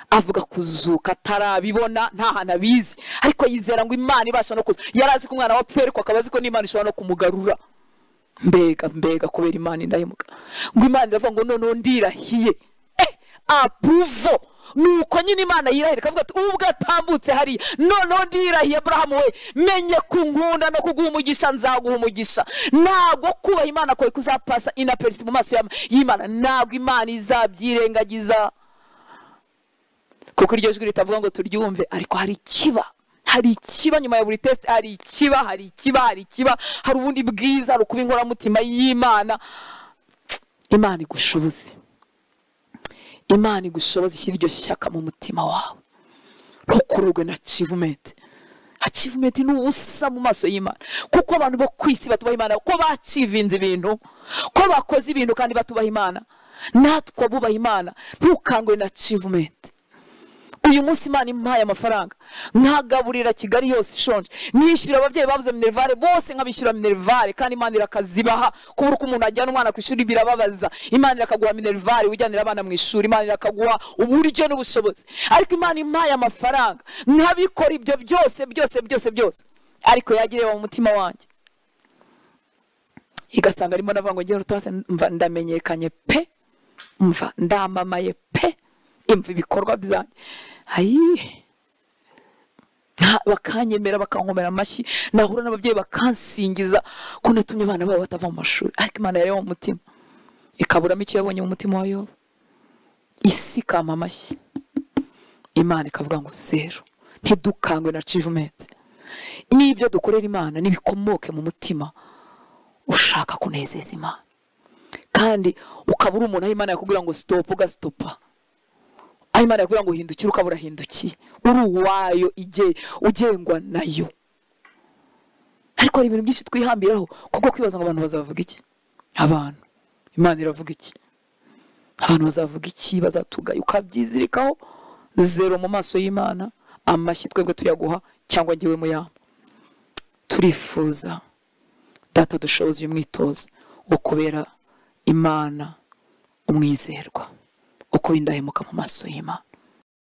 Avuga kuzuka atarabibona, nta hantu abizi, ariko yizera ngo Imana ibasha no kuzuka. Yari azi ko umwana wapfuye, ariko akaba azi ko n'Imana ishobora no kumugarura. Mbega mbega kubera Imana indahemuka. Ngo Imana iravuga ngo noneho ndirahiye, apuvo. Nuko nyine Imana yirahira ikavuga ati ubwo atambutse hariya, noneho ndirahiye Aburahamu we, menye kunkunda no kuguha umugisha, nzaguha umugisha. Ntabwo kubaha Imana kwawe kuzapasa inaperisi mu maso y'Imana, ntabwo Imana izabyirengagiza. Kuko iryo jwi ritavuga ngo turyumve, ariko hari ikiba, hari ikiba nyuma ya buri test, hari ikiba, hari ikiba, hari ikiba, hari ubundi bwiza, hari ukuba inkoramutima y'Imana. Imana igushoboze, Imana igushoboze, ishyira iryo shyaka mu mutima wawe, ntukururwe na achievement. Achievement ni ubusa mu maso y'Imana, kuko abantu bo ku isi batubaha Imana, ko bachivinze ibintu, ko bakoze ibintu kandi batubaha Imana. Natwe abubaha Imana, ntukangwe na achievement. Uyu munsi Imana impaye amafaranga, nkagaburira Kigali yose ishonje, nishyura ababyeyi babuze minervare bose nkabishyura minervare, kandi Imana irakazibaha. Kubura uko umuntu ajyana umwana ku ishuri birababaza, Imana irakaguha minervare ujyanira abana mu ishuri, Imana irakaguha uburyo n'ubushobozi. Ariko Imana impaye amafaranga nkabikora ibyo byose byose byose byose, ariko yagireba mu mutima wanjye igasanga arimo navuga ngo ngiye rutase, mva ndamenyekanye pe, mva ndamamaye pe, imva ibikorwa byanjye, ayi bakanyemera, bakankomera amashyi, nahura n'ababyeyi bakansingiza ko natumye abana babo batava mu mashuri. Ariko Imana yareba mu mutima ikaburamo icyo yabonye mu mutima wa Yobu, isi ikampa amashyi, Imana ikavuga ngo zero. Ntidukangwe na achievement, n'ibyo dukorera Imana nibikomoke mu mutima ushaka kunezeza Imana. Kandi ukaba uri umuntu aho Imana yakubwira ngo stop ugastopa, aho Imana yakubwira ngo hindukire ukaba urahindukiye, uri uwayo, ugengwa nayo. Ariko hari ibintu byinshi twihambiraho kubwo kwibaza ngo abantu bazavuga iki, abantu Imana iravuga iki, abantu bazavuga iki, bazatugaya, ukabyizirikaho. Zero mu maso y'Imana, amashyi twebwe tuyaguha cyangwa ngewe muyama. Turifuza Data dushoboze uyu mwitozo wo kubera Imana umwizerwa, uko indahemuka mu maso y'Imana.